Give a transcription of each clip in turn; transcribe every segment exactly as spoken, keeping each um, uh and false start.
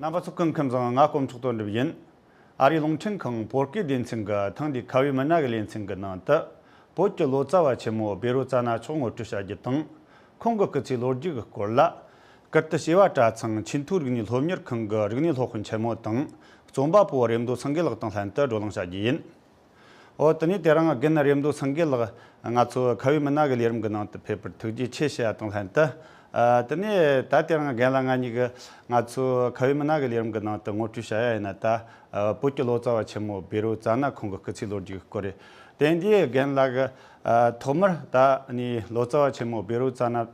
རྣམ་པ་ཚོ་སྐུ་ཁམས་བཟང་། ང་དཀོན་མཆོག་དོན་གྲུབ་ཡིན། ཨ་རིའི་རླུང་འཕྲིན་ཁང་བོད་སྐད་སྡེ་ཚན་གྱི་ཐེངས་འདིའི་ཁ་བའི་མི་སྣ་གི་ལེ་ཚན་གྱི་ནང་དུ། བོད་ཀྱི་ལོ་ཙཱ་བ་ཆེན་མོ་བཻ་རོ་ཙ་ན་མཆོག་ངོ་སྤྲོད་བྱ་རྒྱུ་དང་། ཁོང་གི་སྐུ་ཚེའི་ལོ་རྒྱུས་ཀྱི་སྐོར་ལ། ཀིརྟི་བྱེས་པ་གྲྭ་ཚང་ཆེས་མཐོའི་རིག་གནས་སློབ་གཉེར་ཁང་གི་རིག་གནས་སློབ་དཔོན་ཆེན་མོ་དང་། རྩོམ་པ་པོ་རེ་མདོ་སེང་གེ་ལགས་དང་ལྷན་དུ་བགྲོ་གླེང་བྱ་རྒྱུ་ཡིན། འོ། དེ་ནས་དེ་རིང་རྒན་རེ་མདོ་སེང་གེ་ལགས་ང་ཚོ་ཁ་བའི་མི་སྣ་གི་ལས་རིམ་གྱི་ནང་དུ་ཕེབས་པར་ཐུགས་རྗེ་ཆེ་ཞུ་ཡ་དང་ལྷན་དུ། ཨ། དེ་ནས་ད་དེ་རིང་རྒན་ལགས་ང་གཉིས་ཀྱིས་ང་ཚོ་ཁ་བའི་མི་སྣ་གི་ལས་རིམ་གྱི་ནང་དུ་ངོ་སྤྲོད་བྱ་ཡ་ཡིན་ན། ད་ཨ་བོད་ཀྱི་ལོ་ཙཱ་བ་ཆེན་མོ་བཻ་རོ་ཙ་ན་ཁོང་གི་སྐུ་ཚེའི་ལོ་རྒྱུས་ཀྱི་སྐོར་རེད། དེ་འདིའི་རྒན་ལགས་ཀྱིས་ཨ་ཐོག་མར་ད་ནི་ལོ་ཙཱ་བ་ཆེན་མོ་བཻ་རོ་ཙ་ན། ཨ།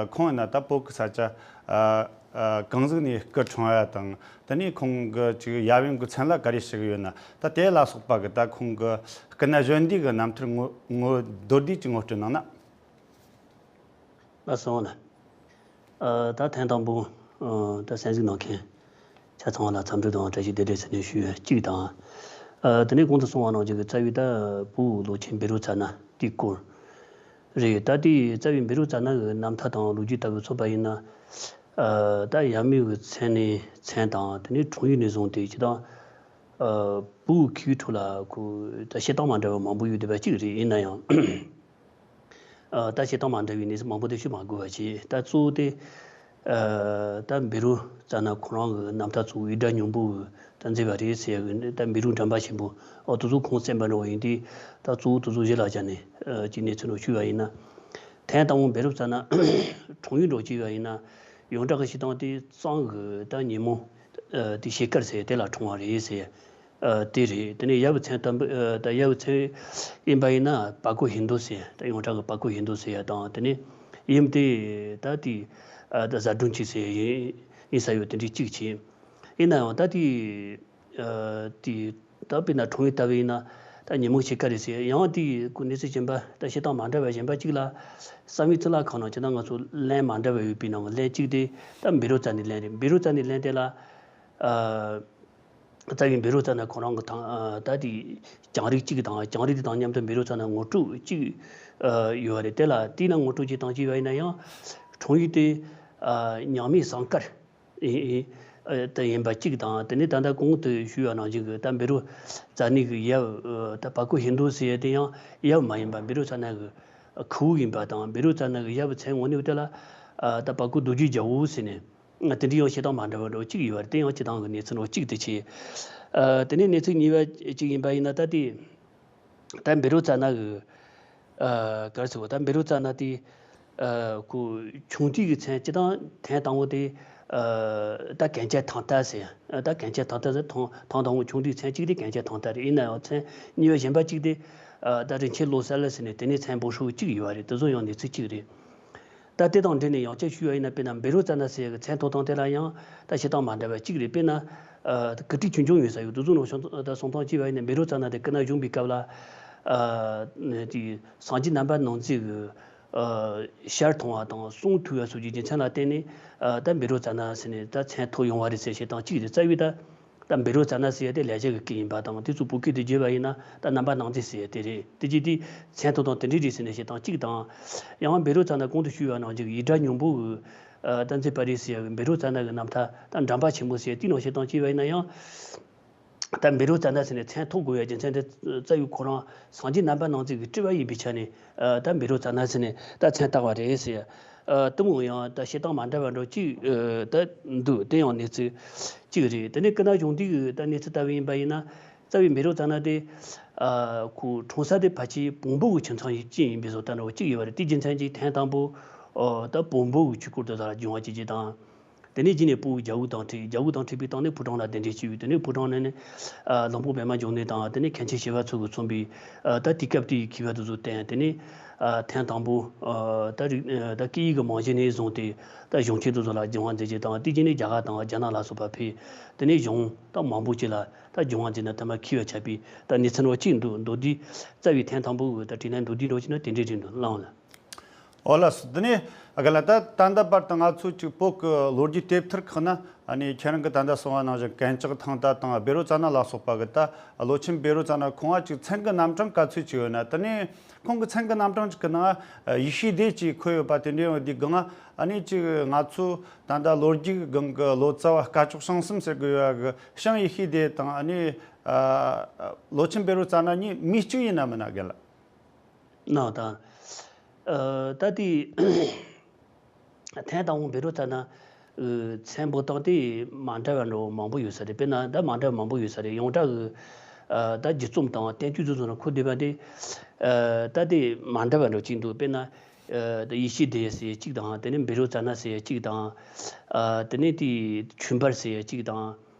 ཁོང་ཡིན་ན་ད་བོད་ཀྱི་ས་ཆ་ཨ་ཨ་གང་ཟིག་ནས་སྐུ་འཁྲུངས་ཡ་དང་། དེ་ནས་ཁོང་གི་ཅིག་ཡབ་ཡུམ་གྱི་མཚན་ལ་ག་རེ་ཞུ་གི་ཡོད་ན། ད་དེ་ལ་སོགས་པ་གི་ད་ཁོང་གི་སྐུ་ན་གཞོན་དུས་ཀྱི་རྣམ་ཐར་ངོ་ངོ་མདོར་བསྡུས་ཀྱི་ངོ་སྤྲོད་གནང་ན། ལགས་སོ། ཨ། ད་ཐེངས་དང་པོ་ཨ་ད་གསན་གཟིགས་གནང་མཁན་ཆ་ཚང་བ་ལ་འཚམས་འདྲི་དང་བཀྲ་ཤིས་བདེ་ལེགས་ཟེར་ནས་ཞུ་ཡ་གཅིག་དང་། ཨ། དེ་ནས་གོང་དུ་གསུངས་པ་ནང་བཞིན་གྱི་རྩ་བའི་ད་བོད་ཀྱི་ལོ་ཆེན་བཻ་རོ་ཙ་ན་དེའི་སྐོར་རེད། ད་དེ་རྩ་བའི་བཻ་རོ་ཙ་ན་གི་རྣམ་ཐར་དང་ལོ་རྒྱུས་ལྟ་བུ་མཚོན་པ་ཡིན་ན། ཨ། ད་ཡབ་མེས་ཀྱི་མཚན་ནས་མཚན་དང་། དེ་ནས་འཁྲུངས་ཡུལ་ནས་བཟུང་སྟེ་སྤྱིར་བཏང་ཨ་བོད་ཀྱི་ཁྲོད་ལ་ཁོ་ད་བཤད་སྟངས་མ་འདྲ་བ་མང་པོ་ཡོད་བསྡད་པ་གཅིག་རེད། ཡིན་ན་ཡང་། ཨ། ད་བཤད་སྟངས་མ་འདྲ་བའི་གནས་ཚུལ་མང་པོ་དེ་ཞུ་མ་དགོས་པ་བྱས། ད་གཙོ་བོ་དེ་ཨ་ད་བཻ་རོ་ཙ་ན་ཁོ་རང་གི་རྣམ་ཐར་གཙོ་བོ་ཡིག་སྒྲ་སྙིང་པོ་གི་ད་མཛད་པ་རེད་ཟེར་ཡ་གི། ད་བཻ་རོ་འགྲམ་པ་ཆེན་པོ། ཨོ། དེ་ཚོ་ཁོང་གསན་པ་འདྲ་བོ་ཡིན་དུས། ད་གཙོ་བོ་དེ་ཚོ་གཞི་ལ་བཞག་ནས་ཨ་ཅིག་གནས་ཚུལ་ནང་ཞུས་པ་ཡིན་ན། ཐེངས་དང་པོ་བཻ་རོ་ཙ་ན་འཁྲུངས་ཡུལ་འདྲ་བོ་ཅིག་ཡིན་པ་ཡིན་ན། ཡོངས་གྲགས་ཀྱི་བཤད་སྟངས་དེ་གཙང་གི་ད་ཉིན་མོ་ཨ་དེ་ཤེལ་དཀར་ཟེར་དེ་ལ་འཁྲུངས་པ་རེད་ཟེར། ཨ། དེ་རེད། དེ་ནས་ཡབ་མཚན་དམ་པ། ཨ། ད་ཡབ་མཚན་ཡིན་པ་ཡིན་ན་བ་ཀོ་ཧིན་དུ་ཟེར། ད་ཡོངས་གྲགས་ཀྱི་བ་ཀོ་ཧིན་དུ་ཟེར་ཡ་དང་། དེ་ནས་ཡུམ་དེ་ད་དེ་ཨ་ད་བཟའ་སྒྲོན་ཆེ་ཟེར་ཡ་ཡིན་ཡིན་ས་ཡོད། དེ་འདྲའི་གཅིག་བྱས། ཡིན་ན་ཡང་ད་དེ་ཨ་དེ་ད་དཔེར་ན་འཁྲུངས་ཡུལ་ལྟ་བུ་ཡིན་ན་ད་ཉིན་མོ་ཤེལ་དཀར་རེད་ཟེར། ཡང་དེ་ཁོ་གནས་ཚུལ་གཞན་པ། ད་བཤད་སྟངས་མ་འདྲ་བ་གཞན་པ་གཅིག་ལ། བསམ་ཡས་གཙུག་ལག་ཁང་ནང་སྤྱིར་བཏང་ང་ཚོ་ལན་མ་འདྲ་བ་ཡོད་པའི་ནང་གི་ལན་གཅིག་དེ་ད་བཻ་རོ་ཙ་ནའི་ལན་རེད། བཻ་རོ་ཙ་ནའི་ལན་དེ་ལ། ཨ། རྩ་བའི་བཻ་རོ་ཙ་ན་ཁོ་རང་གི་ཐང་ཨ་ད་དེ་གྱང་རིས་གཅིག་དང་། གྱང་རིས་དེ་དང་མཉམ་དུ་བཻ་རོ་ཙ་ན་ངོ་སྤྲོད་གཅིག་ཨ་ཡོད་རེད། དེ་ལ་དེའི་ནང་ངོ་སྤྲོད་ཅིག་དང་གཅིག་ཡོད་ཡིན་ན་ཡང་། འཁྲུངས་ཡུལ་དེ་ཨ་ཉག་མེད་ཟངས་དཀར་ཨེ་ཨེ་ད་ཡིན་པ་གཅིག་དང་། དེ་ནས་ད་ལྟ་གོང་དུ་ཞུས་པ་ནང་བཞིན་གྱི་ད་བཻ་རོ་ཙ་ནའི་གི་ཡབ་ཨ་ད་བ་ཀོ་ཧིན་དུ་ཟེར་ཡ་དེ་ཡང་ཡབ་མ་ཡིན་པ། བཻ་རོ་ཙ་ན་གི་ཁུ་བོ་ཡིན་པ་དང་། བཻ་རོ་ཙ་ན་གི་ཡབ་མཚན་དངོས་གནས་དེ་ལ་ཨ་ད་བ་ཀོ་རྡོ་རྗེ་རྒྱལ་པོ་ཟེར་ནས། དེ་འདྲའི་ཡང་བཤད་སྟངས་མ་འདྲ་བ་འདྲ་བོ་གཅིག་ཡོད་པ་རེད། དེ་ཡང་སྤྱིར་བཏང་གི་གནས་ཚུལ་འདྲ་བོ་གཅིག་དེ་བྱས། ཨ། དེ་ནས་གནས་ཚུལ་གཉིས་པ་གཅིག་ཡིན་པ་ཡིན་ན། ད་དེ་ད་བཻ་རོ་ཙ་ན་གི་ཨ་ག་རེ་ཟེར་བ། ད་བཻ་རོ་ཙ་ན་དེ་ཨ་ཁོ་ཆུང་དུས་ཀྱི་མཚན་སྤྱིར་བཏང་ཐེངས་དང་པོ་དེ་ཨ་ད་གན་ཆ་ཐང་ཏ་ཟེར། ཨ། ད་གན་ཆ་ཐང་ཏ་ཟེར། ཐང་ཐང་དང་པོ་ཆུང་དུས་མཚན་གཅིག་དེ་གན་ཆ་ཐང་ཏ་རེད། ཡིན་ན་ཡང་མཚན་གཉིས་པ་གཞན་པ་གཅིག་དེ་ཨ་ད་རིན་ཆེན་བློ་གསལ་ཟེར་ནས་དེ་ནས་མཚན་འབོད་སྲོལ་གཅིག་ཡོད་པ་རེད། དེ་ཚོ་ཡང་གནས་ཚུལ་གཅིག་རེད། ད་དེ་དང་འབྲེལ་ནས་ཡང་བསྐྱར་ཞུས་པ་ཡིན་ན། དཔེར་ན་བཻ་རོ་ཙ་ན་ཟེར་ཡ་གི་མཚན་ཐོགས་སྟངས་དེ་ལ་ཡང་ད་བཤད་སྟངས་མ་འདྲ་བ་གཅིག་རེད། དཔེར་ན་ཨ་ཀི་ཊི་ཆུང་ཆུང་ཡོད་ས་ཡོད། དེ་ཚོ་ནང་བྱུང་ད་སོང་སྟངས་གཅིག་པ་ཡིན་ན། བཻ་རོ་ཙ་ན་དེ་སྐུ་ན་གཞོན་པའི་སྐབས་ལ་ཨ་དེ་སངས་རྒྱས་རྣམ་པར་སྣང་མཛད་ཀྱི་ཨ་ཞལ་མཐོང་བ་དང་གསུང་ཐོས་པ་སོགས་ཀྱི་རྒྱུ་མཚན་ལ་བརྟེན་ནས་ཨ་ད་བཻ་རོ་ཙ་ན་ཟེར་ནས་ད་མཚན་ཐོགས་ཡོང་བ་རེད་ཟེར་བཤད་སྟངས་གཅིག་རེད། རྩ་བའི་ད་ད་བཻ་རོ་ཙ་ན་ཟེར་ཡ་དེ་ལེགས་སྦྱར་གྱི་སྐད་ཡིན་པ་དང་། དེ་ཚོ་བོད་སྐད་དུ་བསྒྱུར་བ་ཡིན་ན་ད་རྣམ་པར་སྣང་མཛད་ཟེར་ཡ་དེ་རེད། དེ་རྗེས་དེ་མཚན་ཐོགས་སྟངས་དེ་འདྲ་རེད་ཟེར་ནས་བཤད་སྟངས་གཅིག་དང་། ཡང་བཻ་རོ་ཙ་ན་གོང་དུ་ཞུས་པ་ནང་བཞིན་གྱི་ཡིག་སྒྲ་སྙིང་པོ་གི་ཨ་ད་མཛད་པ་རེད་ཟེར་ཡ་གི་བཻ་རོ་ཙ་ན་གི་རྣམ་ཐར་ད་འགྲམ་པ་ཆེན་པོ་ཟེར་ཡ་དེའི་ནང་བཤད་སྟངས་གཅིག་པ་ཡིན་ན་ཡང་། ད་བཻ་རོ་ཙ་ན་ཟེར་ནས་མཚན་ཐོགས་དགོས་ཡ་རྒྱུ་མཚན་དེ། རྩ་བའི་ཁོ་རང་སངས་རྒྱས་རྣམ་པར་སྣང་མཛད་ཀྱི་སྤྲུལ་པ་ཡིན་པའི་ཆ་ནས་ཨ་ད་བཻ་རོ་ཙ་ན་ཟེར་ནས་ད་མཚན་བཏགས་པ་རེད་ཟེར། ཨ་དེ་མོ་ཡང་ད་བཤད་སྟངས་མ་འདྲ་བ་འདྲ་བོ་གཅིག་ཨ་ད་འདུག་དེ་ཡང་གནས་ཚུལ་གཅིག་རེད། དེ་ནས་སྐུ་ན་གཞོན་དུས་ཀྱི་ད་གནས་ཚུལ་ལྟ་བུ་ཡིན་པ་ཡིན་ན། རྩ་བའི་བཻ་རོ་ཙ་ན་དེ་ཨ་ཁོ་འཁྲུངས་ས་དེ་ཕལ་ཆེར་བོན་པོ་གི་ཁྱིམ་ཚང་ཞིག་ཅིག་ཡིན་པའི་བཟོ་ལྟ་འདྲ་བོ་གཅིག་ཡོད་པ་རེད། དེའི་རྒྱུ་མཚན་གྱིས་ཐེངས་དང་པོ་ཨ་ད་བོན་པོ་གི་ཆོས་སྐོར་དེ་དག་ལ་སྦྱོང་བ་བྱེད་རྒྱུ་དང་། དེ་ནས་རྗེས་ནས་སྤོ་བོའི་རྒྱལ་པོ་དང་འཕྲད། རྒྱལ་པོ་དང་འཕྲད་པའི་སྟེང་ནས་ཕོ་བྲང་ལ་གདན་འདྲེན་ཞུས། དེ་ནས་ཕོ་བྲང་ནས་ནི་ཨ་གླང་པོ་པདྨ་འབྱུང་གནས་དང་། དེ་ནས་མཁན་ཆེན་ཞི་བ་འཚོ་གིས་མཚོན་པའི་ཨ་ད་དུས་སྐབས་དེའི་མཁས་པ་དེ་ཚོ་བསྟེན། དེ་ནས་ཨ་ཐེངས་དང་པོ་ཨ་ད་རིག་ཨ་ད་སྐད་ཡིག་གི་རྨང་གཞི་ནས་བཟུང་སྟེ་ད་གཞུང་ཆེན་དེ་ཚོ་ལ་སྦྱང་བ་མཛད་རྒྱུ་དང་། དེའི་རྗེས་ནས་རྒྱ་གར་དང་རྒྱ་ནག་ལ་སོགས་པ་ཕེབས། དེ་ནས་གཞུང་ད་མང་པོ་ཅིག་ལ་ད་སྦྱང་བ་མཛད་ནས་མཐའ་མ་མཁས་པ་ཆགས་པའི་ད་གནས་ཚུལ་འདྲ་བོ་གཅིག་འདུག་མདོར་བསྡུས་རྩ་བའི་ཐེངས་དང་པོ་གི་ད་དྲིན་ལན་མདོར་བསྡུས་འདྲ་བོ་བྱས་ན་དེ་འདྲའི་རེད་འདུག་ལགས་འོང་ལགས། ཨོ་ལགས་སོ། དེ་ནས་ག་ལ་ད་ད་ལྟ་བར་དུ་ང་ཚོ་ཅིག་བོད་ཀྱི་ལོ་རྒྱུས་དེབ་ཐེར་ཁག་ན་ཨ་ནི་ཁྱེད་རང་གི་ད་ལྟ་གསུངས་པ་ནང་བཞིན་གན་ཇག་ཐང་ད་དང་བཻ་རོ་ཙ་ན་ལ་སོགས་པ་གི་ད་ལོ་ཆེན་བཻ་རོ་ཙ་ན་ཁོང་ང་ཅིག་མཚན་གི་རྣམ་གྲངས་ག་ཚོད་ཅིག་ཡོད་ན། དེ་ནས་ཁོང་གི་མཚན་གི་རྣམ་གྲངས་ཅིག་གི་ནང་ཡེ་ཤེས་སྡེ་ཅིག་འཁོད་ཡོད་པ་དེ་འདྲའི་འོ་དེའི་སྒང་ཨ་ནི་ཅིག་ང་ཚོ་ད་ལྟ་ལོ་རྒྱུས་སྒང་གི་ལོ་ཙཱ་བ་སྐ་ཅོག་བྱང་སེམས་ཟེར་གི་ཡོད་གི་བྱང་ཡེ་ཤེས་སྡེ་དང་ཨ་ནི་ལོ་ཆེན་བཻ་རོ་ཙ་ན་གཉིས་མི་གཅིག་ཡིན་ན་མིན་ན་རྒན་ལགས། ནའོ་ད། ཨ་ད་དེ་ཐེངས་དང་པོ་བཻ་རོ་ཙ་ན་ཨ་མཚན་འབོད་སྟངས་དེ་མ་འདྲ་བ་འདྲ་བོ་མང་པོ་ཡོད་ས་རེད། དཔེར་ན་ད་མ་འདྲ་བ་མང་པོ་ཡོད་ས་རེད། ཡོངས་གྲགས་ཀྱི་ཨ་ད་རྒྱུད་རྩོམ་དང་བསྟན་བཅོས་དེ་ཚོ་ནང་འཁོད་བསྡད་པ་དེ་ཨ་ད་དེ་མ་འདྲ་བ་འདྲ་བོ་གཅིག་འདུག་དཔེར་ན་ཨ་ད་ཡེ་ཤེས་སྡེ་ཟེར་གཅིག་དང་། དེ་ནས་བཻ་རོ་ཙ་ན་ཟེར་གཅིག་དང་། ཨ་དེ་ནས་དེ་ཆོས་འབར་ཟེར་གཅིག་དང་།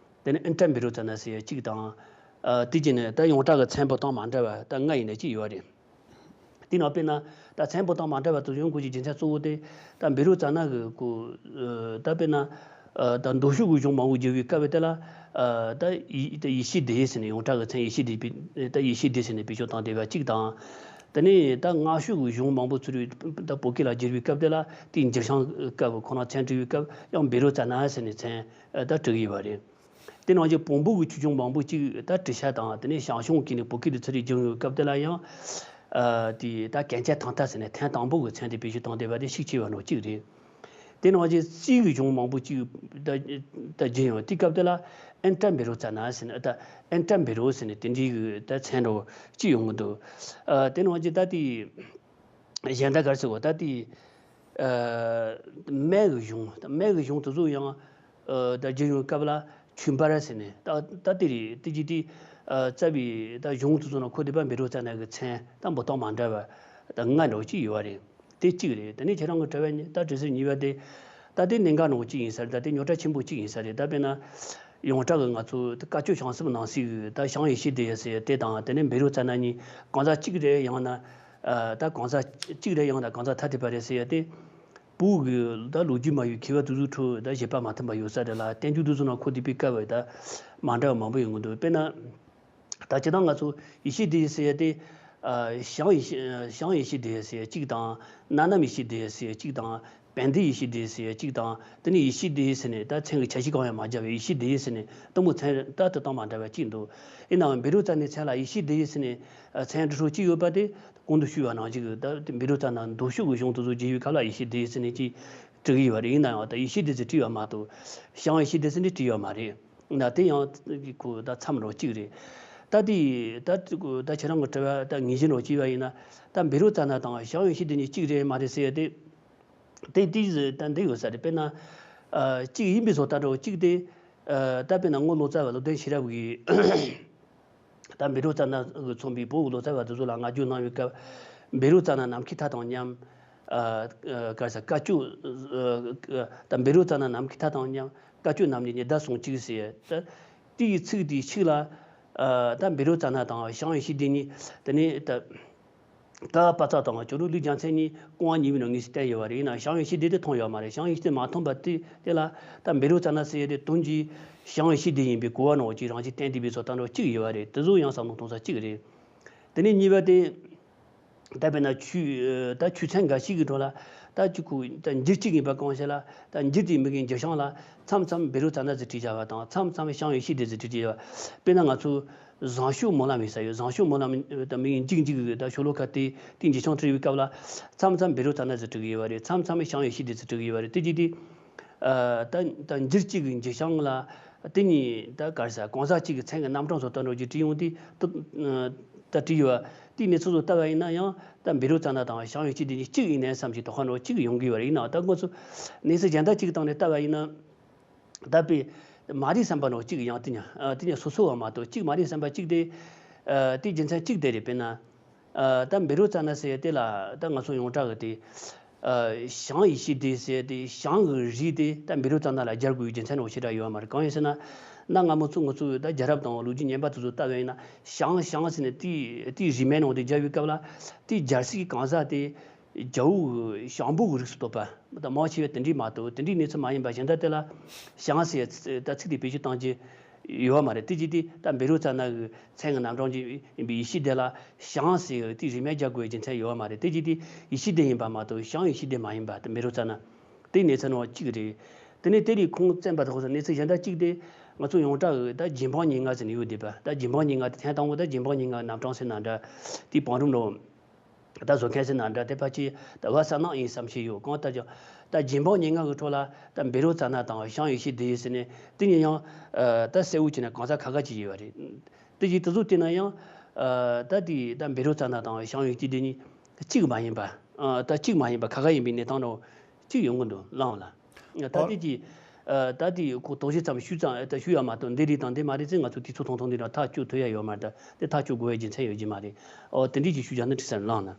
དེ་ནས་ཨིན་ཏྲ་བཻ་རོ་ཙ་ན་ཟེར་གཅིག་དང་། ཨ་དེ་བྱས་ནས་ད་ཡོངས་གྲགས་ཀྱི་མཚན་འབོད་སྟངས་མ་འདྲ་བ་ད་ལྔ་ཡིན་ན་གཅིག་ཡོད་རེད། དེ་ནང་དཔེར་ན་ད་མཚན་འབོད་སྟངས་མ་འདྲ་བ་དེ་ཡོང་དགོས་ཀྱི་རྒྱུ་མཚན་གཙོ་བོ་དེ་ད་བཻ་རོ་ཙ་ན་གི་གོ་ད་དཔེར་ན་ད་མདོ་ཕྱོགས་ཀྱི་གཞུང་མང་པོ་བསྒྱུར་བའི་སྐབས་དེ་ལ་ད་ཡེ་ད་ཡེ་ཤེས་སྡེ་ཟེར་ནས་ཡོངས་གྲགས་ཀྱི་མཚན་ཡེ་ཤེས་སྡེ་པའི་ད་ཡེ་ཤེས་སྡེ་ཟེར་ནས་བེད་སྤྱོད་བཏང་བསྡད་པ་གཅིག་དང་། དེ་ནས་ད་སྔ་ཕྱོགས་ཀྱི་གཞུང་མང་པོ་ཚུར་ད་བོད་སྐད་ལ་བསྒྱུར་བའི་སྐབས་དེ་ལ་དེའི་འགྱུར་བྱང་སྐབས་ཁོ་ན་མཚན་བྲིས་པའི་སྐབས་ཡང་བཻ་རོ་ཙ་ན་ཟེར་ནས་མཚན་ད་བྲིས་ཡོད་པ་རེད། དེ་ནང་བཞིན་བོན་པོ་གི་ཆོས་འབྱུང་མང་པོ་ཅིག་ད་བྲིས་ཤག་དང་། དེ་ནས་ཞང་ཞུང་གིས་ནི་བོད་སྐད་དུ་ཚུར་རེ་བསྒྱུར་ཡོང་བའི་སྐབས་དེ་ལ་ཡང་ཨ་དེ་ད་གན་ཇག་ཐང་ད་ཟེར་ནས་ཐེངས་དང་པོ་གི་མཚན་དེ་བེད་སྤྱོད་བཏང་བསྡད་པ་དེ་ཤུགས་ཆེ་བ་ནོ་གཅིག་རེད། དེ་ནང་བཞིན་རྩིས་ཀྱི་གཞུང་མང་པོ་ཅིག་ད་ད་བསྒྱུར་ཡོང་དུས་སྐབས་དེ་ལ་ཨིན་ཏྲ་བཻ་རོ་ཙ་ན་ཟེར་ནས་ད་ཨིན་ཏྲ་བཻ་རོ་ཟེར་ནས་དེ་འདྲའི་གི་ད་མཚན་འདྲ་བོ་གཅིག་ཡོང་གི་འདུག་ཨ་དེ་ནང་བཞིན་ད་དེ། གཞན་དག་གར་ཟེར་བ་ད་དེ་ཨ་སྨད་ཀྱི་གཞུང་། སྨད་ཀྱི་གཞུང་དེ་ཚོ་ཡང་ཨ་ད་བསྒྱུར་ཡོང་སྐབས་ལ་ཆོས་འབར་ཟེར་ནས་ད་ད་དེ་རེད། དེ་ཅི་དེ་ཨ་རྩ་བའི་ད་གཞུང་དེ་ཚོ་ནང་འཁོད་བསྡད་པ་བཻ་རོ་ཙ་ན་གི་མཚན་ད་འབོད་སྟངས་མ་འདྲ་བ་ད་ལྔ་འདྲ་བོ་ཅིག་ཡོད་པ་རེད། དེ་གཅིག་རེད། དེ་ནས་ཁྱེད་རང་གི་དྲི་བ་ནི་ད་དྲི་ཟུར་གཉིས་པ་དེ་ད་དེ་གནད་འགག་འདྲ་བོ་གཅིག་ཡིན་ས་རེད། ད་དེ་རྙོག་དྲ་ཆེན་པོ་གཅིག་ཡིན་ས་རེད། ད་དཔེར་ན་ཡོངས་གྲགས་ཀྱི་ང་ཚོ་ད་བཀའ་ཆོས་བྱང་སེམས་ནང་གསེས་ཀྱི་ད་བྱང་ཡེ་ཤེས་སྡེ་ཟེར་དེ་དང་། དེ་ནས་བཻ་རོ་ཙ་ན་གཉིས་གང་ཟག་གཅིག་རེད། ཡང་ན་ཨ་ད་གང་ཟག་གཅིག་རེད། ཡང་ན་གང་ཟག་ཐ་དད་པ་རེད་ཟེར་ཡ་དེ། བོད་ཀྱི་ད་ལོ་རྒྱུས་མ་ཡོད་མཁས་པ་དེ་ཚོའི་ཁྲོད་ད་བཞེད་པ་མ་མཐུན་པ་ཡོད་ས་རེད་ལ། བསྟན་བཅོས་དེ་ཚོ་ནང་འཁོད་བསྡད་པའི་སྐབས་ད་མ་འདྲ་བ་མང་པོ་ཡོང་གི་འདུག་དཔེར་ན་ད་སྤྱིར་བཏང་ང་ཚོ་ཡེ་ཤེས་སྡེ་ཟེར་ཡ་དེ་ཨ་བྱང་ཡེ་ཤེས་བྱང་ཡེ་ཤེས་སྡེ་ཟེར་ཡ་གཅིག་དང་། གནའ་ནམ་ཡེ་ཤེས་སྡེ་ཟེར་ཡ་གཅིག་དང་། བན་དེ་ཡེ་ཤེས་སྡེ་ཟེར་ཡ་གཅིག་དང་། དེ་ནས་ཡེ་ཤེས་སྡེ་ཟེར་ནས་ད་མཚན་གྱི་ཆ་ཤས་གང་ཡང་མ་སྦྱར་བའི་ཡེ་ཤེས་སྡེ་ཟེར་ནས་དེ་མོ་མཚན་ད་དེ་དང་མ་འདྲ་བ་གཅིག་འདུག་ཡིན་ནའང་བཻ་རོ་ཙ་ནའི་མཚན་ལ་ཡེ་ཤེས་སྡེ་ཟེར་ནས་མཚན་འབྲི་སྲོལ་གཅིག་ཡོད་པ་དེ་གོང་དུ་ཞུས་པ་ནང་བཞིན་གྱི་ད་བཻ་རོ་ཙ་ན་མདོ་ཕྱོགས་ཀྱི་གཞུང་དེ་ཚོ་བསྒྱུར་བའི་སྐབས་ལ་ཡེ་ཤེས་སྡེ་ཟེར་ནས་ཅིག་བྲིས་ཀྱི་ཡོད་པ་རེད། ཡིན་ནའང་ད་ཡེ་ཤེས་སྡེ་ཟེར་བྲིས་པ་མ་གཏོགས་བྱང་ཡེ་ཤེས་སྡེ་ཟེར་ནས་བྲིས་ཡོད་མ་རེད། ད་དེ་ཡང་ཁོ་ད་མཚམས་རོ་གཅིག་རེད། ད་དེ་ད་ད་ཁྱེད་རང་གི་དྲི་བ་ད་ངེས་ཅན་རོ་གཅིག་པ་ཡིན་ན། ད་བཻ་རོ་ཙ་ན་དང་བྱང་ཡེ་ཤེས་སྡེ་གཉིས་གཅིག་རེད་མ་རེད་ཟེར་ཡ་དེ། དེ་དེ་ད་འདི་ཡོད་ས་རེད། དཔེར་ན་ཨ་གཅིག་ཡིན་པའི་བཟོ་ལྟ་འདྲ་བོ་གཅིག་དེ། ཨ་ད་དཔེར་ན་རྔོག་ལོ་ཙཱ་བ་བློ་ལྡན་ཤེས་རབ་ཀྱིས་ད་བཻ་རོ་ཙ་ན་གིས་མཚོན་པའི་བོད་ཀྱི་ལོ་ཙཱ་བ་དེ་ཚོ་ལ་བསྔགས་བརྗོད་གནང་བའི་སྐབས། བཻ་རོ་ཙ་ན་ནམ་མཁའི་མཐའ་དང་མཉམ། ཨ་ཨ་ག་རེ་ཟེར། བཀའ་ཆོས་ཨ་ཨ་ད་བཻ་རོ་ཙ་ན་ནམ་མཁའི་མཐའ་དང་མཉམ། བཀའ་ཆོས་རྣམས་ནི་ཉི་ཟླ་ཟུང་གཅིག་ཟེར། ད་དེའི་ཚིག་དེའི་ཤུགས་ལ་ཨ་ད་བཻ་རོ་ཙ་ན་དང་བྱང་ཡེ་ཤེས་སྡེ་གཉིས་དེ་ནས་ད། ཀ་པ་ཙ་དང་ཇོ་རུ་ལུགས་རྒྱལ་མཚན་གཉིས་ཀོང་བ་ཉེ་བའི་ནང་ངེས་སུ་བསྟན་ཡོད་པ་རེད། ཡིན་ནའང་བྱང་ཡེ་ཤེས་སྡེ་དེ་མཐོང་ཡོད་མ་རེད། བྱང་ཡེ་ཤེས་སྡེ་མ་མཐོང་པ་དེ་དེ་ལ་ད་བཻ་རོ་ཙ་ན་ཟེར་ཡ་དེ་དོན་གྱིས་བྱང་ཡེ་ཤེས་སྡེ་ཡིན་པའི་གོ་བ་ནང་ཅིག་རང་བཞིན་བསྟན་བསྡད་པའི་བཟོ་ལྟ་འདྲ་གཅིག་ཡོད་པ་རེད། དེ་ཚོ་ཡང་བསམ་བློ་གཏོང་ས་གཅིག་རེད། དེ་ནས་གཉིས་པ་དེ་ད་དཔེར་ན་ཆོས་ད་ཆོས་ཚན་འགའ་ཞིག་གི་འགྲོ་ལ་ད་ཅིག་ཁོ་ད་འགྱུར་གཅིག་ཡིན་པ་གང་ཤེས་ལ། ད་འགྱུར་དེ་མི་གི་འགྱུར་བྱང་ལ་མཚམས་མཚམས་བཻ་རོ་ཙ་ན་ཟེར་བྲིས་བཞག་པ་དང་། མཚམས་མཚམས་བྱང་ཡེ་ཤེས་སྡེ་ཟེར་བྲིས་བཞག་པ། དཔེར་ན་ང་ཚོ། བཟང་སྤྱོད་སྨོན་ལམ་ཡིན་ས་ཡོད། བཟང་སྤྱོད་སྨོན་ལམ་དང་མི་ཡིན་འཇིག་འཇིག་གི་ད་ཤོ་ལོ་ཀ་དེ་དེ་འཇིག་ཆུང་ཁྲིད་པའི་སྐབས་ལ་མཚམས་མཚམས་བཻ་རོ་ཙ་ན་ཟེར་བྲི་གི་ཡོད་པ་རེད། མཚམས་མཚམས་བྱང་ཡེ་ཤེས་སྡེ་ཟེར་བྲི་གི་ཡོད་པ་རེད། དེ་གཅིག་དེ་ཨ་ད་ད་འགྱུར་གཅིག་གི་འགྱུར་བྱང་ལ་དེ་གཉིས་ད་ག་རེ་ཟེར། གང་ཟག་གཅིག་གི་མཚན་གྱི་རྣམ་གྲངས་སུ་ལྟ་འགྲོ་རྒྱུ་བྲིས་ཡོང་དུས་ད་བྲིས་ཡོད་པ་དེའི་གནས་ཚུལ་ཚོ་ལྟ་བ་ཡིན་ན་ཡང་ད་བཻ་རོ་ཙ་ན་དང་བྱང་ཡེ་ཤེས་སྡེ་གཉིས་གཅིག་ཡིན་ནའི་བསམ་གྱི་དོགས་པ་འདྲ་གཅིག་ཡོང་གི་ཡོད་པ་རེད། ཡིན་ནའང་ད་ང་ཚོ་གནས་ཚུལ་གཞན་དག་གཅིག་གི་སྟེང་ནས་ལྟ་བ་ཡིན་ན། ད་དཔེ་མ་རེད་བསམ་པ་ནང་གཅིག་ཡང་དེ་ཉ་ཨ་དེ་ཉ་སོ་སོ་བ་མ་གཏོགས་གཅིག་མ་རེད་བསམ་པ་གཅིག་དེ། ཨ་དེ་རྒྱུ་མཚན་གཅིག་དེ་རེད། དཔེར་ན། ཨ་ད་བཻ་རོ་ཙ་ན་ཟེར་ཡ་དེ་ལ་ད་ང་ཚོ་ཡོངས་གྲགས་ཀྱི་དེ། ཨ་བྱང་ཡེ་ཤེས་སྡེ་ཟེར་ཡ་དེ་བྱང་གི་རིགས་དེ་ད་བཻ་རོ་ཙ་ན་ལ་སྦྱར་དགོས་པའི་རྒྱུ་མཚན་འོ་ཞེ་དྲག་ཡོད་པ་མ་རེད། གང་ཡིན་ཟེར་ན། གནའ་སྔ་མོ་ཚོ་ང་ཚོ་ད་རྒྱལ་རབས་དང་ལོ་རྒྱུས་རྙིང་པ་དེ་ཚོ་ལྟ་བ་ཡིན་ན། བྱང་བྱང་ཟེར་ནས་དེའི་དེའི་རིགས་མའི་ནང་དུ་སྦྱར་བའི་སྐབས་ལ། དེའི་སྦྱར་སའི་གང་ཟག་དེ། རྒྱལ་པོ་གི་ཞང་པོ་གི་རིགས་སུ་གཏོགས་པ། ད་མང་ཆེ་བས་དེ་འདྲས་མ་གཏོགས་དེ་འདྲའི་གནས་ཚུལ་མ་ཡིན་པ་གཞན་དག་དེ་ལ་བྱང་ཟེར་ད་ཚིག་དེ་བེད་སྤྱོད་བཏང་རྒྱུ་ ཡོད་མ་རེད། དེ་གཅིག་དེ་ད་བཻ་རོ་ཙ་ན་གི་མཚན་གྱི་རྣམ་གྲངས་ཅིག་ཡིན་པའི་ཡེ་ཤེས་དེ་ལ་ཞང་ཟེར་བའི་དེ་རིས་མེད་རྒྱག་དགོས་པའི་རྒྱུ་མཚན་ཡོད་མ་རེད། དེ་གཅིག་དེ་ཡེ་ཤེས་དེ་ཡིན་པ་མ་གཏོགས་ཞང་ཡེ་ཤེས་དེ་མ་ཡིན་པ་དེ་བཻ་རོ་ཙ་ན་དེ་གནས་ཚུལ་ནང་གཅིག་རེད། དེ་ནས་དེ་རིགས་ཁུངས་བཙན་པ་དག་གནས་ཚུལ་གཞན་དག་གཅིག་དེ་ང་ཚོ་ཡོངས་གྲགས་ཀྱི་ད་རྗེ་འབངས་ཉེར་ལྔ་ཟེར་ནས་ཡོད་བསྡད་པ། ད་རྗེ་འབངས་ཉེར་ལྔ་དེ་ཐེངས་དང་པོ་ད་རྗེ་འབངས་ཉེར་ལྔ་རྣམ་གྲངས་ཟེར་ན་འདྲ། དེའི་བང་རིམ་ནང་ད་བཟོ་མཁན་ཟེར་ན་འདྲ། དེ་ཕལ་ཆེར་ད་བ་ས་ནག་ཡིན་བསམ་ཤེས་ཡོད། གང་ལྟར་ཀྱང་ད་རྗེ་འབངས་ཉེར་ལྔ་གི་ཁྲོད་ལ་ད་བཻ་རོ་ཙ་ན་དང་ཞང་ཡེ་ཤེས་དེ་ཡིན་ཟེར་ནས་དེ་གཉིས་ཡང་ད་གསལ་བོ་བྱས་ན་གང་ཟག་ཁ་ཁ་ཅིག་ཡོད་པ་རེད། དེ་བཞིན་དེ་ཚོ་བལྟས་ན་ཡང་ད་དེ་ད་བཻ་རོ་ཙ་ན་དང་ཞང་ཡེ་ཤེས་དེ་གཉིས་གཅིག་མ་ཡིན་པ། ད་གཅིག་མ་ཡིན་པ་ཁ་ཁ་ཡིན་པའི་གནས་སྟངས་ནང་གཅིག་ཡོང་གི་འདུག་ལགས་ལ། ད་ཨོ། དེ་གྱིས་ད་དེ་ཁོ་དོགས་གཞི་ཙམ་ཞུས་ཙམ་ད་ཞུ་ཡ་མ་གཏོགས་འདི་རེད་དང་འདི་མ་རེད་ཟེར་ང་ཚོ་དུས་ཚོད་ཐུང་ཐུང་འདི་འདྲ་ཐག་གཅོད་ཐུབ་ཡ་ཡོད་མ་རེད། ད་དེ་ཐག་གཅོད་དགོས་པའི་རྒྱུ་མཚན་ཡོད་ཀྱི་མ་རེད། ཨོ་དེ་འདྲས་ཀྱི་ཞུ་རྒྱུ་ནི་དྲི་ས་ལགས་ན།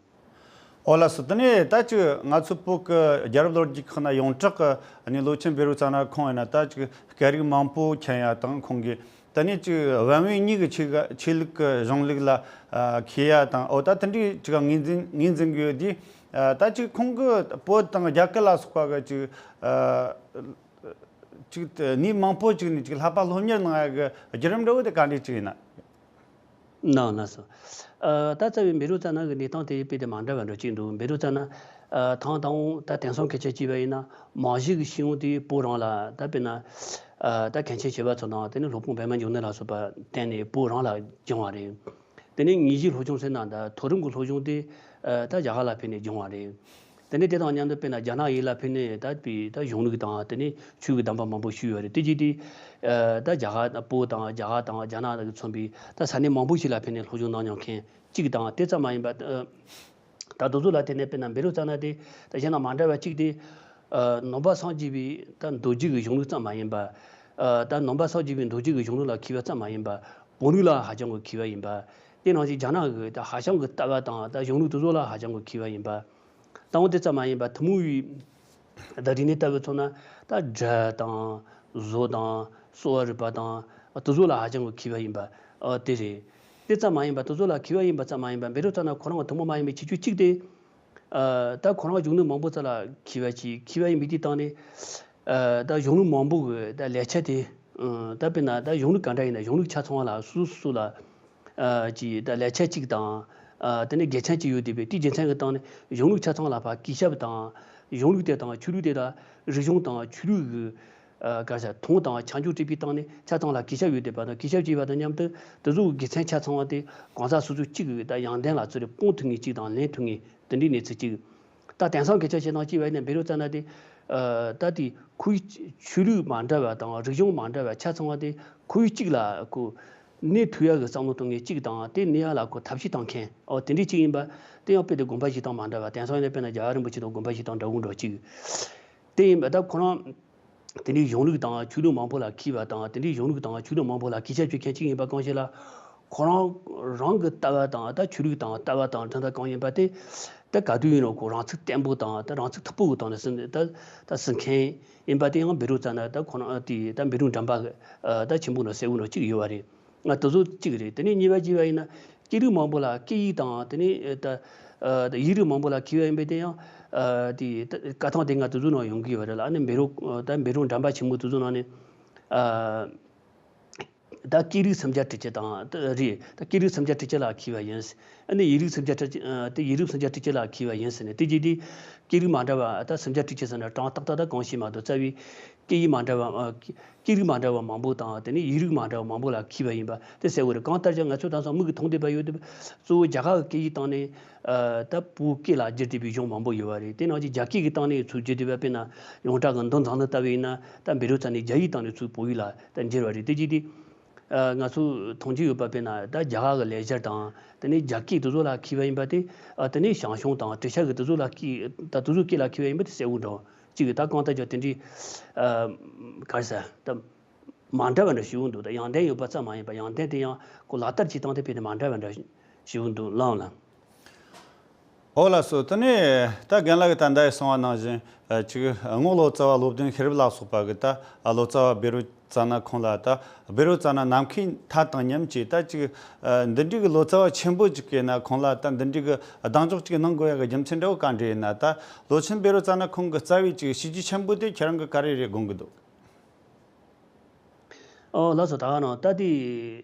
ཨོ་ལགས་སོ། དེ་ནས་ད་ཅིག་ང་ཚོ་བོད་ཀྱི་རྒྱལ་རབས་ལོ་རྒྱུས་ཁག་ན་ཡོངས་གྲགས་ཀྱི་ནི་ལོ་ཆེན་བཻ་རོ་ཙ་ན་ཁོང་ཡིན་ན་ད་ཅིག་སྐད་རིགས་མང་པོ་མཁྱེན་ཡ་དང་ཁོང་གིས་ད་ནི་ཅིག་བན་བོན་གཉིས་ཀྱི་ཆོས་ཀ་ཆོས་ལུགས་ཀྱི་གཞུང་ལུགས་ལ་མཁས་ཡ་དང་། ཨོ་ད་དེ་འདྲས་ཅིག་ངོས་འཛིན་ངོས་འཛིན་གྱི་ཡོད་དུས། ད་ཅིག་ཁོང་གིས་བོད་དང་རྒྱ་གར་ལ་སོགས་པ་གི་ཅིག་ཅིག་ནི་མང་པོ་ཅིག་ནས་ཅིག་བསླབ་པ་སློབ་གཉེར་གནང་ཡ་གི་བརྒྱུད་རིམ་འདྲ་བོ་དེ་ག་འདྲས་ཅིག་ཡིན་ན། ནང་ན་སོ། ཨ་ད་རྩ་བའི་བཻ་རོ་ཙ་ན་གི་གནས་སྟངས་དེ་དཔེ་དེ་མ་འདྲ་བ་འདྲ་ཅིག་འདུག། བཻ་རོ་ཙ་ན་ཨ་ཐང་དང་ད་དེང་སང་སྐད་ཆ་བྱས་པ་ཡིན་ན་མང་གཞི་གི་ཤེས་ཡོན་དེ་བོད་རང་ལ་ད་དཔེར་ན་ཨ་ད་མཁན་ཆེན་ཞི་བ་འཚོ་དང་དེ་ནས་སློབ་དཔོན་པདྨ་འབྱུང་གནས་ལ་སོགས་པ་བསྟེན་ནས་བོད་རང་ལ་སྦྱངས་པ་རེད། དེ་ནས་དངོས་གཞིའི་སློབ་སྦྱོང་ཟེར་ན་ད་མཐོ་རིམ་གྱི་སློབ་སྦྱོང་དེ་ཨ་ད་རྒྱ་གར་ལ་ཕེབས་ནས་སྦྱངས་པ་རེད། དེ་ནས་དེ་དང་མཉམ་དུ་དཔེར་ན་རྒྱ་ནག་ཡུལ་ལ་ཕེབས་ནས་ད་དཔེ་ད་གཞུང་ལུགས་དང་དེ་ནས་ཆོས་ཀྱི་གདམས་པ་མང་པོ་ཞུས་ཡོད་རེད། དེ་རྗེས་དེ་ཨ་ད་རྒྱ་གར་བོད་དང་རྒྱ་གར་དང་རྒྱ་ནག་ལ་མཚོན་པའི་ད་ས་གནས་མང་པོ་ཞིག་ལ་ཕེབས་ནས་སློབ་སྦྱོང་གནང་མྱོང་མཁན་གཅིག་དང་། དེ་ཙམ་མ་ཡིན་པ་ད་དེ་ཚོ་ལ་བརྟེན་ནས་དཔེར་ན་བཻ་རོ་ཙ་ན་དེ་ད་གཞན་དང་མ་འདྲ་བ་གཅིག་དེ་ཨ་ནང་པ་སངས་རྒྱས་པའི་ད་མདོ་རྒྱུད་ཀྱི་གཞུང་ལུགས་ཙམ་མ་ཡིན་པ། ཨ་ད་ནང་པ་སངས་རྒྱས་པའི་མདོ་རྒྱུད་ཀྱི་གཞུང་ལུགས་ལ་མཁས་པ་ཙམ་མ་ཡིན་པ། བོན་ལུགས་ལ་ཧ་ཅང་གི་མཁས་པ་ཡིན་པ། དེ་ནང་བཞིན་རྒྱ་ནག་གི་ད་ཧ་ཅང་གི་ལྟ་བ་དང་ད་གཞུང་ལུགས་དེ་ཚོ་ལ་ཧ་ཅང་གི་མཁས་པ་ཡིན་པ། ད་འོ་དེ་ཙམ་མ་ཡིན་པ་ཐུན་མོང་བའི་ད་རིག་གནས་ལྟ་བུ་མཚོན་ན་ད་སྒྲ་དང་བཟོ་དང་གསོ་བ་རིག་པ་དང་དེ་ཚོ་ལ་ཧ་ཅང་གི་མཁས་པ་ཡིན་པ་ཨ་དེ་རེད། དེ་ཙམ་མ་ཡིན་པ་དེ་ཚོ་ལ་མཁས་པ་ཡིན་པ་ཙམ་མ་ཡིན་པ་བཻ་རོ་ཙ་ན་ཁོ་རང་ཐུན་མོང་མ་ཡིན་པའི་ཁྱད་ཆོས་གཅིག་དེ། ཨ་ད་ཁོ་རང་གཞུང་ལུགས་མང་པོ་ཙམ་ལ་མཁས་པ་ཅིག་མཁས་པ་ཡིན་པའི་དེ་སྟེང་ནས་ཨ་ད་གཞུང་ལུགས་མང་པོ་གི་ད་ལེགས་ཆ་དེ་ཨ་ད་དཔེར་ན་ད་གཞུང་ལུགས་ག་འདྲ་ཡིན་ན་གཞུང་ལུགས་ཆ་ཚང་བ་ལ་སོ་སོ་སོ་ལ་ཨ་ཅིག་ད་ལེགས་ཆ་གཅིག་དང་ཨ་དེ་ནས་དགེ་མཚན་གཅིག་ཡོད་བསྡད་པའི་དེའི་རྒྱུ་མཚན་གྱི་སྟེང་ནས་གཞུང་ལུགས་ཆ་ཚང་ལ་ཕར་གུས་ཞབས་དང་གཞུང་ལུགས་དེ་དང་ཆོས་ལུགས་དེ་དང་རིག་གཞུང་དང་ཆོས་ལུགས་ཀྱི་ཨ་ག་ས་མཐོང་དང་བྱང་ཆུབ་སྤྲད་པའི་སྟེང་ནས་ཆ་ཚང་ལ་གུས་ཞབས་ཡོད་བསྡད་པ་དང་། གུས་ཞབས་བྱས་པ་དང་མཉམ་དུ་དེ་ཚོ་གི་དགེ་མཚན་ཆ་ཚང་བ་དེ་གང་ཟག་སོ་སོ་གཅིག་གི་ད་ཡོན་ཏན་ལ་ཚུར་སྤུངས་ཐུབ་ངེས་གཅིག་དང་ལེན་ཐུབ་ངེས་དེ་འདྲའི་གནས་ཚུལ་གཅིག། ད་དེང་སང་སྐད་ཆ་བཤད་སྟངས་གཅིག་བྱས་ནས་བཻ་རོ་ཙ་ན་དེ་ཨ་ད་དེ་ཁོའི་ཆོས་ལུགས་མ་འདྲ་བ་དང་རིག་གཞུང་མ་འདྲ་བ་ཆ་ཚང་བ་དེ་ཁོའི་གཅིག་ལ་ཁོ་གནས་ཐུབ་ཡ་གི་བསམ་བློ་གཏོང་མཁན་གཅིག་དང་། དེ་གནས་ཡ་ལ་ཁོ་ཐབས་ཤེས་བཏང་མཁན་ཨོ་དེ་འདྲའི་གཅིག་ཡིན་པ། དེ་ཡང་དཔེ་དེ་དགོངས་པ་བཞེས་སྟངས་མ་འདྲ་བ། དེང་སང་ཡིན་ན་དཔེར་ན་རྒྱལ་བ་རིན་པོ་ཆེ་དང་དགོངས་པ་བཞེས་སྟངས་འདྲ་བོ་འདྲ་བོ་གཅིག། དེ་ཡིན་པ་ད་ཁོ་རང་དེ་འདྲའི་གཞུང་ལུགས་དང་ཆོས་ལུགས་མང་པོ་ལ་མཁས་པ་དང་། དེ་འདྲའི་གཞུང་ལུགས་དང་ཆོས་ལུགས་མང་པོ་ལ་གུས་ཞབས་བྱེད་མཁན་གཅིག་ཡིན་པ་གང་ཞིག་ལ། ཁོ་རང་རང་གི་ལྟ་བ་དང་ད་ཆོས་ལུགས་དང་ལྟ་བ་དང་འཁྲུལ་ཟླ་གང་ཡིན་པ་དེ་ད་ག་དུས་ཡིན་རུང་ཁོ་རང་ཚུགས་བརྟན་པོ་དང་ད་རང་ཚུགས་མཐུག་པོ་གི་སྟེང་ནས་ཟིན་ད་ད་ཟིན་མཁན་ཡིན་པ་དེ་ཡང་བཻ་རོ་ཙ་ན་ད་ཁོ་རང་དེ་ད་བཻ་རོ་འགྲན་པ་གི་ད་ཆེན་པོ་ནང་གསལ་བོ་ནང་གཅིག་ཡོད་པ་རེད། ང་དེ་ཚོ་གཅིག་རེད། དེ་ནས་གཉིས་པ་གཅིག་པ་ཡིན་ན་སྐད་རིགས་མང་པོ་ལ་སྐད་ཡིག་དང་དེ་ནས་ད་ད་ཡིག་རིགས་མང་པོ་ལ་མཁས་པ་ཡིན་པས་དེ་ཡང་དེ་ད་བཀའ་ཐང་དེ་ང་དེ་ཚོ་ནང་ཡོང་གི་ཡོད་པ་རེད་ལ། ཨ་ནི་བཻ་རོ་ད་བཻ་རོ་འགྲན་པ་ཆེན་པོ་དེ་ཚོ་ནང་ནས། ད་སྐད་རིགས་སུམ་བརྒྱ་དྲུག་ཅུ་དང་ད་རེད། ད་སྐད་རིགས་སུམ་བརྒྱ་དྲུག་ཅུ་ལ་མཁས་པ་ཡིན། ཨ་ནི་ཡིག་རིགས་སུམ་བརྒྱ་དྲུག་ཅུ་ཨ་དེ་ཡིག་རིགས་སུམ་བརྒྱ་དྲུག་ཅུ་ལ་མཁས་པ་ཡིན་ཟེར་ནས་དེ་རྗེས་དེ་སྐད་རིགས་མ་འདྲ་བ་ད་སུམ་བརྒྱ་དྲུག་ཅུ་ཟེར་ན་གྲངས་ཏག་ཏག་ད་གང་ཤེས་མ་གཏོགས་རྩ་བའི་སྐད་ཡིག་མ་འདྲ་བ་ཨ་སྐད་རིགས་མ་འདྲ་བ་མང་པོ་དང་དེ་ནས་ཡིག་རིགས་མ་འདྲ་བ་མང་པོ་ལ་མཁས་པ་ཡིན་པ་དེ་གསལ་བོ་རེད། གང་ལྟར་ཀྱང་ང་ཚོས་དེང་སང་མིག་གིས་མཐོང་བསྡད་པ་ཡོད་དེ་གཙོ་བོ་རྒྱ་གར་གྱི་སྐད་ཡིག་སྟེང་ནས་ཨ་ད་བོད་སྐད་ལ་བསྒྱུར་བསྡད་པའི་གཞུང་མང་པོ་ཡོད་པ་རེད། དེ་ནང་བཞིན་རྒྱ་སྐད་ཀྱི་སྟེང་ནས་ཚུར་བསྒྱུར་བསྡད་པ་དཔེར་ན་ཡོངས་གྲགས་ཀྱི་མདོ་མཛངས་བླུན་ལྟ་བུ་ཡིན་ན་ད་བཻ་རོ་ཙ་ནའི་རྒྱ་ཡིག་སྟེང་ནས་ཚུར་བོད་ཡིག་ལ་ད་འགྱུར་བ་རེད། དེ་གཅིག་དེ། ཨ་ང་ཚོས་མཐོང་རྒྱུ་ཡོད་པ་དཔེར་ན་ད་རྒྱ་གར་གྱི་ལེགས་སྦྱར་དང་དེ་ནས་རྒྱ་སྐད་དེ་ཚོ་ལ་མཁས་པ་ཡིན་པ་དེ། ཨ་དེ་ནས་ཞང་ཞུང་དང་བྲིས་ཆ་གི་དེ་ཚོ་ལ་མཁས་ད་དེ་ཚོའི་སྐད་ལ་མཁས་པ་ཡིན་པ་དེ་གསལ་བོ་འདྲ་བོ་གཅིག་གི་ད་གང་ལྟར་ཀྱང་དེ་འདྲའི་ཨ་ག་རེ་ཟེར་ད་མ་འདྲ་བ་འདྲ་ཞིག་ཡོང་འདུག། ད་ཡོན་ཏན་ཡོད་པ་ཙམ་མ་ཡིན་པ་ཡོན་ཏན་དེ་ཡང་ཁོ་ལག་བསྟར་བྱེད་སྟངས་དེ་དཔེ་དེ་མ་འདྲ་བ་འདྲ་ཞིག་ཡོང་འདུག་ལགས་ལ། ཨོ་ལགས་སོ། དེ་ནས་ད་རྒན་ལགས་ཀྱིས་ད་ལྟ་གསུངས་པ་ནང་བཞིན་ཨ་ཅིག་རྔོག་ལོ་ཙཱ་བ་བློ་ལྡན་ཤེས་རབ་ལ་སོགས་པ་གི་ད་ལོ་ཙཱ་བ་བཻ་རོ་ཙ་ན་ཁོང་ལ་ད་བཻ་རོ་ཙ་ན་ནམ་མཁའི་མཐའ་དང་མཉམ་གྱི་ད་ཅིག་ཨ་འདི་འདྲའི་གི་ལོ་ཙཱ་བ་ཆེན་པོ་ཅིག་གི་ན་ཁོང་ལ་ད་འདི་འདྲའི་གི་གདེང་འཇོག་ཅིག་གནང་དགོས་ཡ་གི་རྒྱུ་མཚན་འདྲ་བོ་ག་འདྲ་ཡིན་ན། ད་ལོ་ཆེན་བཻ་རོ་ཙ་ན་ཁོང་གི་རྩ་བའི་ཅིག་བྱས་རྗེས་ཆེན་པོ་དེ་ཁྱེད་རང་གི་ག་རེ་རེད་དགོངས་གི་འདུག། ཨོ་ལགས་སོ། ད་ག་ནང་ད་དེ་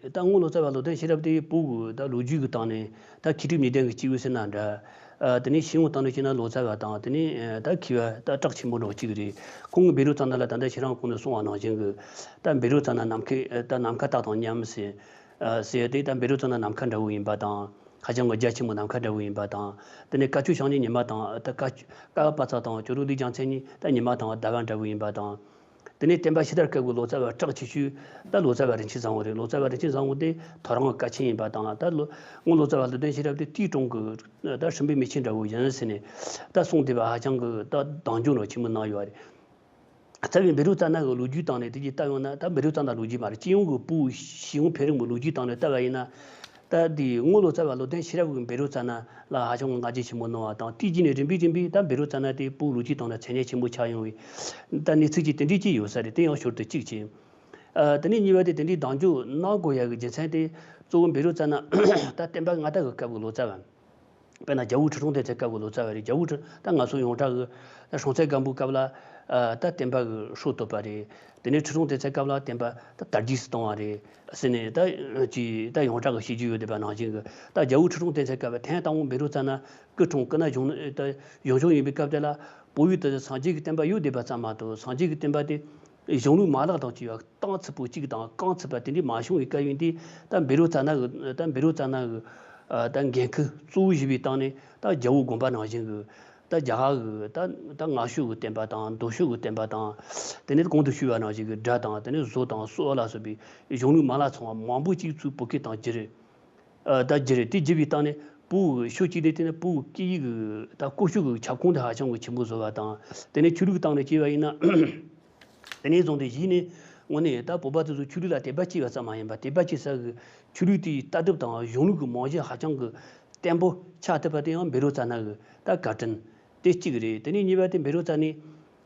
ད་དངུལ་ལོ་ཙཱ་བ་ལོ་ལྡན་ཤེས་རབ་དེ་བོད་ཀྱི་ད་ལོ་རྒྱུས་ཀྱི་སྟེང་ནས་ད་མཁས་གྲུབ་གཉིས་ལྡན་གྱི་སྐྱེས་བུ་ཟེར་ན་འདྲ། ཨ་དེ་ནས་ཤེས་ཡོན་སྟེང་ནས་བཤད་ན་ལོ་ཙཱ་བ་དང་དེ་ནས་ཨ་ད་མཁས་པ་ད་གྲགས་ཆེན་པོ་འདྲ་བོ་གཅིག་རེད། ཁོང་གིས་བཻ་རོ་ཙ་ན་ལ་ད་ལྟ་ཁྱེད་རང་གོང་དུ་གསུངས་པ་ནང་བཞིན་གྱི་ད་བཻ་རོ་ཙ་ན་ནམ་མཁའི་ད་ནམ་མཁའ་དག་དང་མཉམ་ཟེར། ཨ་ཟེར་ཏེ་ད་བཻ་རོ་ཙ་ན་ནམ་མཁའ་འདྲ་བོ་ཡིན་པ་དང་། ཧ་ཅང་གི་རྒྱ་ཆེན་པོ་ནམ་མཁའ་འདྲ་བོ་ཡིན་པ་དང་། དེ་ནས་བཀའ་ཆོས་བཤམས་ནི་ཉི་མ་དང་ད་བཀའ་བཀའ་བབས་པ་ཚ་དང་ཇོ་རུ་ལི་རྒྱལ་མཚན་གཉིས་ད་ཉི་མ་དང་ཟླ་བ་འདྲ་བོ་ཡིན་པ་དང་། དེ་ནས་བསྟན་པ་ཕྱི་དར་སྐབས་ཀྱི་ལོ་ཙཱ་བ་གྲགས་ཆེ་ཤོས་ད་ལོ་ཙཱ་བ་རིན་ཆེན་བཟང་པོ་རེད། ལོ་ཙཱ་བ་རིན་ཆེན་བཟང་པོ་དེ་ཐོ་རངས་སྐར་ཆེན་ཡིན་པ་དང་། ད་ལོ་དངུལ་ལོ་ཙཱ་བ་ལོ་ལྡན་ཤེས་རབ་དེ་དེའི་གྲོང་གི་ད་སྲིན་པོའི་མི་ཆེན་འདྲ་བོ་ཡིན་ཟེར་ནས་ད་གསུངས་བསྡད་པ་ཧ་ཅང་གི་ད་གདེང་འཇོག་འདྲ་ཆེན་པོ་གནང་ཡོད་རེད། རྩ་བའི་བཻ་རོ་ཙ་ན་གི་ལོ་རྒྱུས་སྟེང་ནས་དེ་གྱིས་བལྟ་ཡོང་ན། ད་བཻ་རོ་ཙ་ན་ལོ་རྒྱུས་མ་རེད། སྤྱི་ཡོངས་ཀྱི་བོད་ཤེས་ཡོན་འཕེལ་རིམ་གྱི་ལོ་རྒྱུས་སྟེང་ནས་བལྟ་བ་ཡིན་ན། ད་དེ་དངུལ་ལོ་ཙཱ་བ་ལོ་ལྡན་ཤེས་རབ་ཀྱིས་བཻ་རོ་ཙ་ན་ལ་ཧ་ཅང་གི་བསྔགས་བརྗོད་ཆེན་པོ་གནང་བ་དང་། དེའི་རྗེས་ནས་རིམ་པས་རིམ་པས་ད་བཻ་རོ་ཙ་ན་དེ་བོད་ལོ་རྒྱུས་སྟེང་ན་མཚན་སྙན་ཆེན་པོ་ཆགས་ཡོང་བའི་ད་གནས་ཚུལ་གྱི་དེ་འདྲའི་ཅིག་ཡོད་ས་རེད། དེ་ཡང་ཞོར་དུ་གཅིག་བྱས། ཨ་དེ་ནས་གཉིས་པ་དེ་དེ་འདྲའི་གདེང་འཇོག་གནང་དགོས་ཡ་གི་རྒྱུ་མཚན་དེ་གཙོ་བོ་བཻ་རོ་ཙ་ན་ད་བསྟན་པ་སྔ་དར་གྱི་སྐབས་ཀྱི་ལོ་ཙཱ་བ། དཔེར་ན་རྒྱལ་པོ་ཁྲི་སྲོང་ལྡེ་བཙན་སྐབས་ཀྱི་ལོ་ཙཱ་བ་རེད། རྒྱལ་པོ་ཁྲི་ད་ང་ཚོ་ཡོངས་གྲགས་ཀྱི་ད་སྲོང་བཙན་སྒམ་པོའི་སྐབས་ལ་ཨ་ད་བསྟན་པ་གི་སྲོལ་བཏོད་པ་རེད། དེ་ནས་ཁྲི་སྲོང་ལྡེ་བཙན་སྐབས་ལ་བསྟན་པ་ད་དར་རྒྱས་སུ་བཏང་བ་རེད་ཟེར་ནས་ད་ཅི་ད་ཡོངས་གྲགས་ཀྱི་བཤད་རྒྱུ་ཡོད་བསྡད་པ་ནང་བཞིན་གྱི། ད་རྒྱལ་པོ་ཁྲི་སྲོང་ལྡེ་བཙན་སྐབས་ལ་ཐེངས་དང་པོ་བཻ་རོ་ཙ་ན་སྐུ་འཁྲུངས་སྐུ་ན་གཞུང་ད་གཞུང་བཞུགས་ཡིན་པའི་སྐབས་དེ་ལ་བོད་ཡུལ་དུ་སངས་རྒྱས་ཀྱི་བསྟན་པ་ཡོད་བསྡད་པ་ཙམ་མ་གཏོགས། སངས་རྒྱས་ཀྱི་བསྟན་པ་དེ་གཞུང་ལུགས་མ་ལག་དང་བཅས་པ་གཏིང་ཚུད་པོ་གཅིག་དང་རྐང་ཚུད་པ་དེ་འདྲའི་མ་བྱུང་བའི་སྐབས་ཡིན་དུས། ད་བཻ་རོ་ཙ་ན་གི་ད་བཻ་རོ་ཙ་ན་གི་ཨ་ད་འགན་ཁུར་གཙོ་བོ་བཞེས་པའི་སྟེང་ནས་ད་རྒྱལ་པོ་དགོངས་པ་ནང་བཞིན་གྱི་ད་རྒྱ་གར་གི་ད་ད་སྔ་ཕྱོགས་ཀྱི་བསྟན་པ་དང་། མདོ་ཕྱོགས་ཀྱི་བསྟན་པ་དང་། དེ་ནས་གོང་དུ་ཞུས་པ་ནང་བཞིན་གྱི་སྒྲ་དང་། དེ་ནས་བཟོ་དང་སྲོལ་ལ་སོགས་པའི་གཞུང་ལུགས་མ་ལག་ཚང་བ་མང་པོ་གཅིག་ཚུར་བོད་སྐད་དང་བསྒྱུར། ཨ་ད་བསྒྱུར་རེད། དེ་བསྒྱུར་བའི་སྟེང་ནས་བོད་ཀྱི་ཕྱོགས་གཅིག་ནས་བལྟས་ན་བོད་ཀྱི་སྐད་ཡིག་གི་ད་བརྐོ་བྱུག་གི་ཁྱབ་ཁོངས་དེ་ཧ་ཅང་གི་ཆེན་པོ་བཟོ་བ་དང་། དེ་ནས་ཆོས་ལུགས་སྟེང་ནས་བྱས་པ་ཡིན་ན། དེ་ནས་བཟུང་སྟེ་གཞི་ནས་དངོས་གནས་ད་བོད་པ་དེ་ཚོ་ཆོས་ལུགས་ལ་དད་པ་སྐྱེས་པ་ཙམ་མ་ཡིན་པར། དད་པ་སྐྱེ་ས་གི་ཆོས་ལུགས་དེའི་ལྟ་གྲུབ་དང་གཞུང་ལུགས་ཀྱི་རྨང་གཞི་ཧ་ཅང་གི་བརྟན་པོ་ཆགས་ཐུབ་པ་དེ་ཡང་བཻ་རོ་ཙ་ན་གི་ད་བཀའ་དྲིན་དེ་གཅིག་རེད། དེ་ནས་གཉིས་པ་དེ་བཻ་རོ་ཙ་ནའི་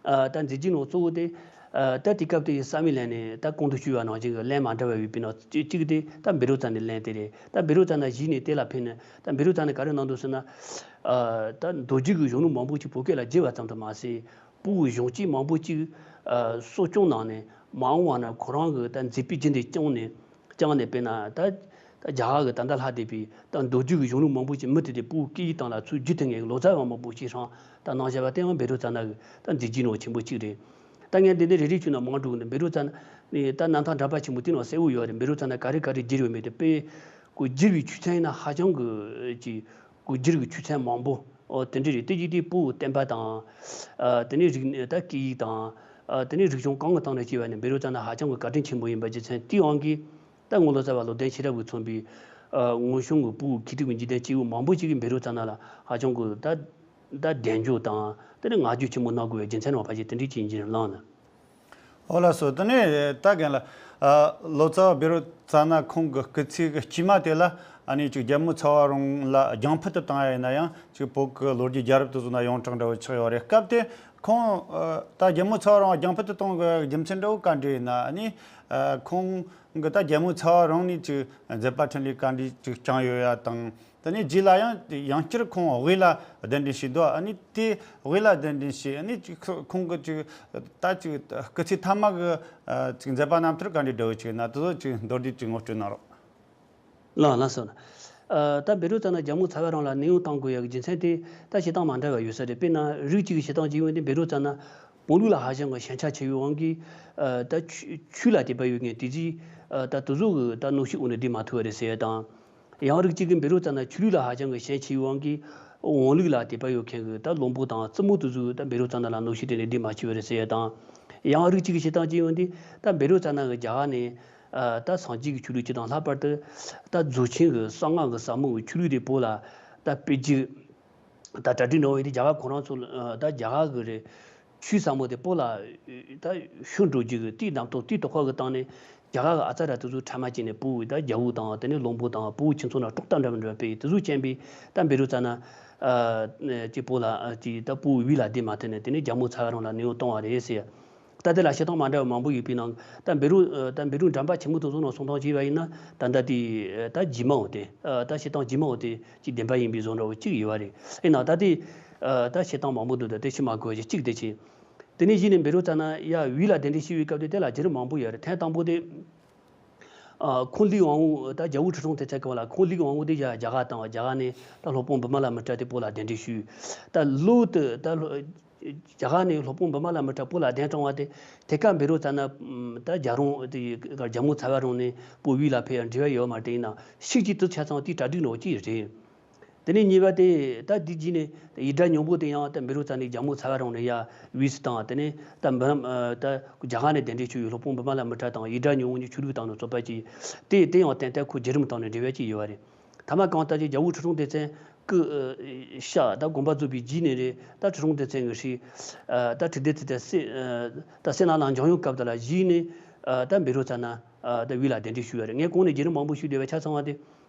ཨ་ད་མཛད་རྗེས་ནང་གཙོ་བོ་དེ། ཨ་ད་དེ་སྐབས་དེའི་བསམ་ཡས་ལེན་ནས་ད་གོང་དུ་ཞུས་པ་ནང་བཞིན་གྱི་ལན་མ་འདྲ་བ་ཡོད་པའི་ནང་གཅིག་གཅིག་དེ་ད་བཻ་རོ་ཙ་ནའི་ལན་དེ་རེད། ད་བཻ་རོ་ཙ་ན་གཞི་ནས་དེ་ལ་ཕན་ནས། ད་བཻ་རོ་ཙ་ནས་ག་རེ་གནང་འདུག་ཟེར་ན། ཨ་ད་མདོ་རྒྱུད་ཀྱི་གཞུང་ལུགས་མང་པོ་ཅིག་བོད་སྐད་ལ་བསྒྱུར་བ་ཙམ་དུ་མ་ཟད། བོད་གཞུང་གཅེས་མང་པོ་ཅིག་ཨ་གསོ་སྐྱོང་གནང་ནས། མ་འོངས་པ་ན་ཁོ་རང་གི་ད་མཛད་པའི་རྒྱུན་དེ་བསྐྱངས་ནས། བསྐྱངས་ནས་དཔེར་ན་ད་ད་རྒྱ་གར་གྱི་ད་ལྟ་ལྷག་བསྡད་པའི་ད་མདོ་རྒྱུད་ཀྱི་གཞུང་ལུགས་མང་པོ་ཅིག་མུ་མཐུད་དེ་བོད་སྐད་ཡིག་སྟེང་ལ་ཚུར་བསྒྱུར་ཐུབ་མཁན་གྱི་ལོ་ཙཱ་བ་མང་པོ་ཅིག་ཧྲང་ད་གནང་བཞག་པ་དེ་ཡང་བཻ་རོ་ཙ་ན་གི་ད་མཛད་རྗེས་ནང་ཆེན་པོ་གཅིག་རེད། ད་ངས་འདི་འདྲ་རེ་རེ་བྱུང་ན་མང་འགྲོ་གི་འདུག་བཻ་རོ་ཙ་ན་ནི་ད་རྣམ་ཐར་འདྲ་པར་ཆེན་པོ་དེ་ནང་གསལ་བོ་ཡོད་རེད། བཻ་རོ་ཙ་ན་ག་རེ་ག་རེ་བསྒྱུར་ཡོད་མེད་དེ། དཔེ་ཁོ་བསྒྱུར་བའི་ཆོས་ཚན་ཡིན་ན་ཧ་ཅང་གི་ཅིག་ཁོ་བསྒྱུར་བའི་ཆོས་ཚན་མང་པོ། ཨོ་དེ་འདྲ་རེད། དེ་གཅིག་དེ་བོད་བསྟན་པ་དང་། ཨ་དེ་ནས་རིག་གནས་ད་སྐད་ཡིག་དང་། ཨ་དེ་ནས་རིག་གཞུང་གང་གི་སྟེང་ནས་བྱས་པ་ནས་བཻ་རོ་ཙ་ན་ཧ་ཅང་གི་བཀའ་དྲིན་ཆེན་པོ་ཡིན་པ་རྒྱུ་མཚན་དེའི་དབང་གིས། ད་དངུལ་ལོ་ཙཱ་བ་ལོ་ལྡན་ཤེས་རབ་ཀྱིས་མཚོན་པའི་ཨ་སྔོན་བྱུང་གི་བོད་མཁས་གྲུབ་ཀྱི་འཇིག་རྟེན་སྐྱེས་བུ་མང་པོ་ཅིག་གིས་བཻ་རོ་ཙ་ན་ལ་ཧ་ཅང་གི་ད་ད་གདེང་འཇོག་དང་། དེ་ནས་བསྔགས་བརྗོད་ཆེན་པོ་གནང་དགོས་པའི་རྒྱུ་མཚན་འོ་ཕལ་ཆེར་དེ་འདྲའི་ཅིག་ཡིན་གྱི་རེད་ལགས་ན། ཨོ་ལགས་སོ། དེ་ནས་ད་རྒན་ལགས། ཨ་ལོ་ཙཱ་བ་བཻ་རོ་ཙ་ན་ཁོང་གི་སྐུ་ཚེ་གི་དཀྱིལ་མ་དེ་ལ་ཨ་ནི་ཅིག་རྒྱལ་མོ་ཚ་བ་རོང་ལ་རྒྱང་ཕུད་དུ་བཏང་ཡ་ཡིན་ན་ཡང་། ཅིག་བོད་ཀྱི་ལོ་རྒྱུས་རྒྱལ་རབས་དེ་ཚོ་ན་ཡོངས་གྲགས་འདྲ་བོ་ཆགས་ཡོད་རེད། སྐབས་དེ་ཁོང་ཨ་ད་རྒྱལ་མོ་ཚ་བ་རོང་རྒྱང་ཕུད་དུ་གཏོང་གི་རྒྱུ་མཚན་འདྲ་བོ་ག་འདྲ་ཡིན་ན། ཨ་ནི་ཨ་ཁོང་གི་ད་རྒྱལ་མོ་ཚ་བ་རོང་ནས་ཅིག་མཛད་པ་འཕྲིན་ལས་ག་འདྲ་ཅིག་བསྐྱངས་ཡོད་ཡ་དང་། དེ་ནས་རྗེས་ལ་ཡང་ཡང་བསྐྱར་ཁོང་དབུས་ལ་གདན་འདྲེན་བྱས་འདུག་ཨ་ནི་དེ་དབུས་ལ་གདན་འདྲེན་བྱས། ཨ་ནི་ཅིག་ཁོ་ཁོང་གི་ཅིག་ད་ཅིག་སྐུ་ཚེ་མཐའ་མ་གི་ཨ་ཅིག་མཛད་པ་རྣམ་ཐར་ག་འདྲ་འདྲ་བོ་ཅིག་ཡིན་ན། དེ་ཚོ་ཅིག་མདོར་བསྡུས་ཅིག་ངོ་སྤྲོད་གནང་རོགས། ལགས་ལགས་སོ། ཨ་ད་བཻ་རོ་ཙ་ན་རྒྱལ་མོ་ཚ་བ་རོང་ལ་གནས་དབྱུང་གཏང་དགོས་ཡག་གི་རྒྱུ་མཚན་དེ་ད་བྱེད་སྟངས་མ་འདྲ་བ་ཡོད་ས་རེད། དཔེར་ན་རིགས་གཅིག་གི་བྱེད་སྟངས་ཅིག་ཡིན་པ་དེ། བཻ་རོ་ཙ་ན་བོད་ལུགས་ལ་ཧ་ཅང་གི་ཞེན་ཆགས་ཆེ་བའི་དབང་གིས། ཨ་ད་ཆོས་ཆོས་ལ་དད་པ་ཡོད་མཁན་དེ་ཚོས་ཨ་ད་དེ་ཚོ་གི་ད་གནོན་ཤུགས་འོག་ནས་བསྡད་མ་ཐུབ་པ་རེད་ཟེར་ཡ་དང་། ཡང་རིགས་གཅིག་གིས་བཻ་རོ་ཙ་ན་ཆོས་ལུགས་ལ་ཧ་ཅང་གི་ཞེན་ཆེ་བའི་དབང་གིས། དབང་ལུགས་ལ་དད་པ་ཡོད་མཁན་གྱི་ད་བློན་པོ་དང་བཙུན་མོ་དེ་ཚོས་ད་བཻ་རོ་ཙ་ན་ལ་གནོན་ཤུགས་སྤྲད་ནས་བསྡད་མ་བཅུག་པ་རེད་ཟེར་ཡ་དང་། ཡང་རིགས་གཅིག་གི་བྱེད་སྟངས་ཅིག་ཡོད་དེ། ད་བཻ་རོ་ཙ་ན་གིས་རྒྱ་གར་ནས་ཨ་ད་སངས་རྒྱས་ཀྱི་ཆོས་ལུགས་སྤྱི་དང་། ལྷག་པར་དུ་ད་རྫོགས་ཆེན་གྱི་གསང་སྔགས་ཀྱི་ཟབ་མོ་གི་ཆོས་ལུགས་དེ་བོད་ལ་ད་སྤེལ་རྒྱུ། ད་གྲ་སྒྲིག་འགྲོ་བའི་དེ་རྒྱ་གར་ཁོ་རང་ཚོ་ལ་ད་རྒྱ་གར་གི་རེད། ཆོས་ཟབ་མོ་དེ་བོད་ལ་ད་ཤོར་འགྲོ་རྒྱུ་གི་དེའི་རྣམ་རྟོག་དེའི་དོ་ཁུར་གི་སྟེང་ནས། རྒྱ་གར་གི་ཨ་ཙ་ར་དེ་ཚོ་ཕྲ་མ་བྱས་ནས་བོད་ཀྱི་ད་རྒྱལ་པོ་དང་། དེ་ནས་བློན་པོ་དང་། བོད་ཁྱིམ་ཚང་ལ་དཀྲུག་གཏམ་འདྲ་མི་འདྲ་བ་སྤེལ། དེ་ཚོ་རྐྱེན་པས་ད་བཻ་རོ་ཙ་ན་ཨ་ཅིག་བོད་ལ་ཨ་ཅིག་ད་བོད་དབུས་ལ་བསྡད་མ་ཐུབ་ནས། དེ་ནས་རྒྱལ་མོ་ཚ་བ་རོང་ལ་གནས་དབྱུང་གཏོང་བ་རེད་ཟེར། ད་དེ་ལ་བྱེད་སྟངས་མ་འདྲ་བ་མང་པོ་ཡོད་པའི་ནང་། ད་བཻ་རོ་ད་བཻ་རོ་འགྲམ་པ་ཆེན་མོ་དེ་ཚོ་ནང་གསུང་སྟངས་བྱས་པ་ཡིན་ན། ད་ལྟ་དེ་ད་རྗེས་མའོ་དེ། ད་བྱེད་སྟངས་རྗེས་མའོ་དེ་ཅིག་བདེན་པ་ཡིན་པའི་བཟོ་འདྲ་བོ་ཅིག་ཡོད་པ་རེད། ཨེ་ན་ད་དེ་ད་བྱེད་སྟངས་མང་པོ་འདུག་ད་དེ་ཕྱི་མ་དགོས་ཀྱི་གཅིག་དེ་བྱས། དེ་ནས་གཞི་ནས་བཻ་རོ་ཙ་ན་ཡ་དབུས་ལ་གདན་འདྲེན་ཞུས་པའི་སྐབས་དེ་དེ་ལ་བརྒྱུད་རིམ་མང་པོ་ཡོད་རེད། ཐེངས་དང་པོ་དེ། ཨ། ཁོང་ལིའུ་ཝང་ཝུ་ད་རྒྱལ་པོ་ཁྲི་སྲོང་ལྡེ་བཙན་སྐབས་ལ། ཁོང་ལིའུ་ཝང་ཝུ་དེ་ཡ་རྒྱ་གར་དང་། རྒྱ་གར་ནས་ད་སློབ་དཔོན་བི་མ་ལ་མི་ཏྲ་དེ་བོད་ལ་གདན་འདྲེན་ཞུས། ད་ལོ་དེ་ད་ལོ་རྒྱ་གར་ནས་སློབ་དཔོན་བི་མ་ལ་མི་ཏྲ་བོད་ལ་གདན་དྲངས་པ་དེ། དེ་སྐབས་བཻ་རོ་ཙ་ན་ད་རྒྱལ་རོང་དེ་རྒྱལ་མོ་ཚ་བ་རོང་ནས་བོད་དབུས་ལ་ཕེབས་ཡ་འབྲེལ་བ་ཡོད་མ་རེད། ཡིན་ནའང་ཤིག་ཅིག་དུས་ཆ་ཚང་དེའི་གྲ་སྒྲིག་ནོ་ཅི་རེད། དེ་ནས་གཉིས་པ་དེ་ད་དེ་རྗེས་ནས་ཡིག་སྒྲ་སྙིང་པོ་དེ་ཡང་ད་བཻ་རོ་ཙ་ནས་རྒྱལ་མོ་ཚ་བ་རོང་ནས་ཡར་བོད་སུ་བཏང་། དེ་ནས་ད་འབུམ་རམས་ད་རྒྱ་གར་ནས་གདན་འདྲེན་ཞུས་པའི་སློབ་དཔོན་བི་མ་ལ་མི་ཏྲ་དང་ཡིག་སྒྲ་སྙིང་པོ་གཉིས་ཆོས་ལུགས་བཏང་ནས་རྩོད་པ་བྱས། དེ་དེ་ཡང་ཏན་ཏན་ཁོ་བརྒྱུད་རིམ་བཏང་ནས་འབྲེལ་བ་ཅིག་ཡོད་པ་རེད། ཐ་མ་གང་ལྟར་གྱི་རྒྱལ་པོ་ཁྲི་སྲོང་ལྡེ་བཙན་སྐུ་ཨ་གཤེགས་ད་དགོངས་པ་རྫོགས་པའི་རྗེས་ནས་རེད། ད་ཁྲི་སྲོང་ལྡེ་བཙན་གྱི་སྲས་ཨ་ད་ཁྲི་ལྡེ་ཙི་ཏན་སྲས་ཨ་ད་སད་ན་ལ་འཇང་ཡོང་སྐབས་དེ་ལ་གཞིགས་ནས་ཨ་ད་བཻ་རོ་ཙ་ན་ཨ་ད་བོད་ལ་གདན་འདྲེན་ཞུས་པ་རེད། ངས་གོང་ནས་བརྒྱུད་རིམ་མང་པོ་ཞུས་བསྡད་པ་ཆ་ཚང་བ་དེ།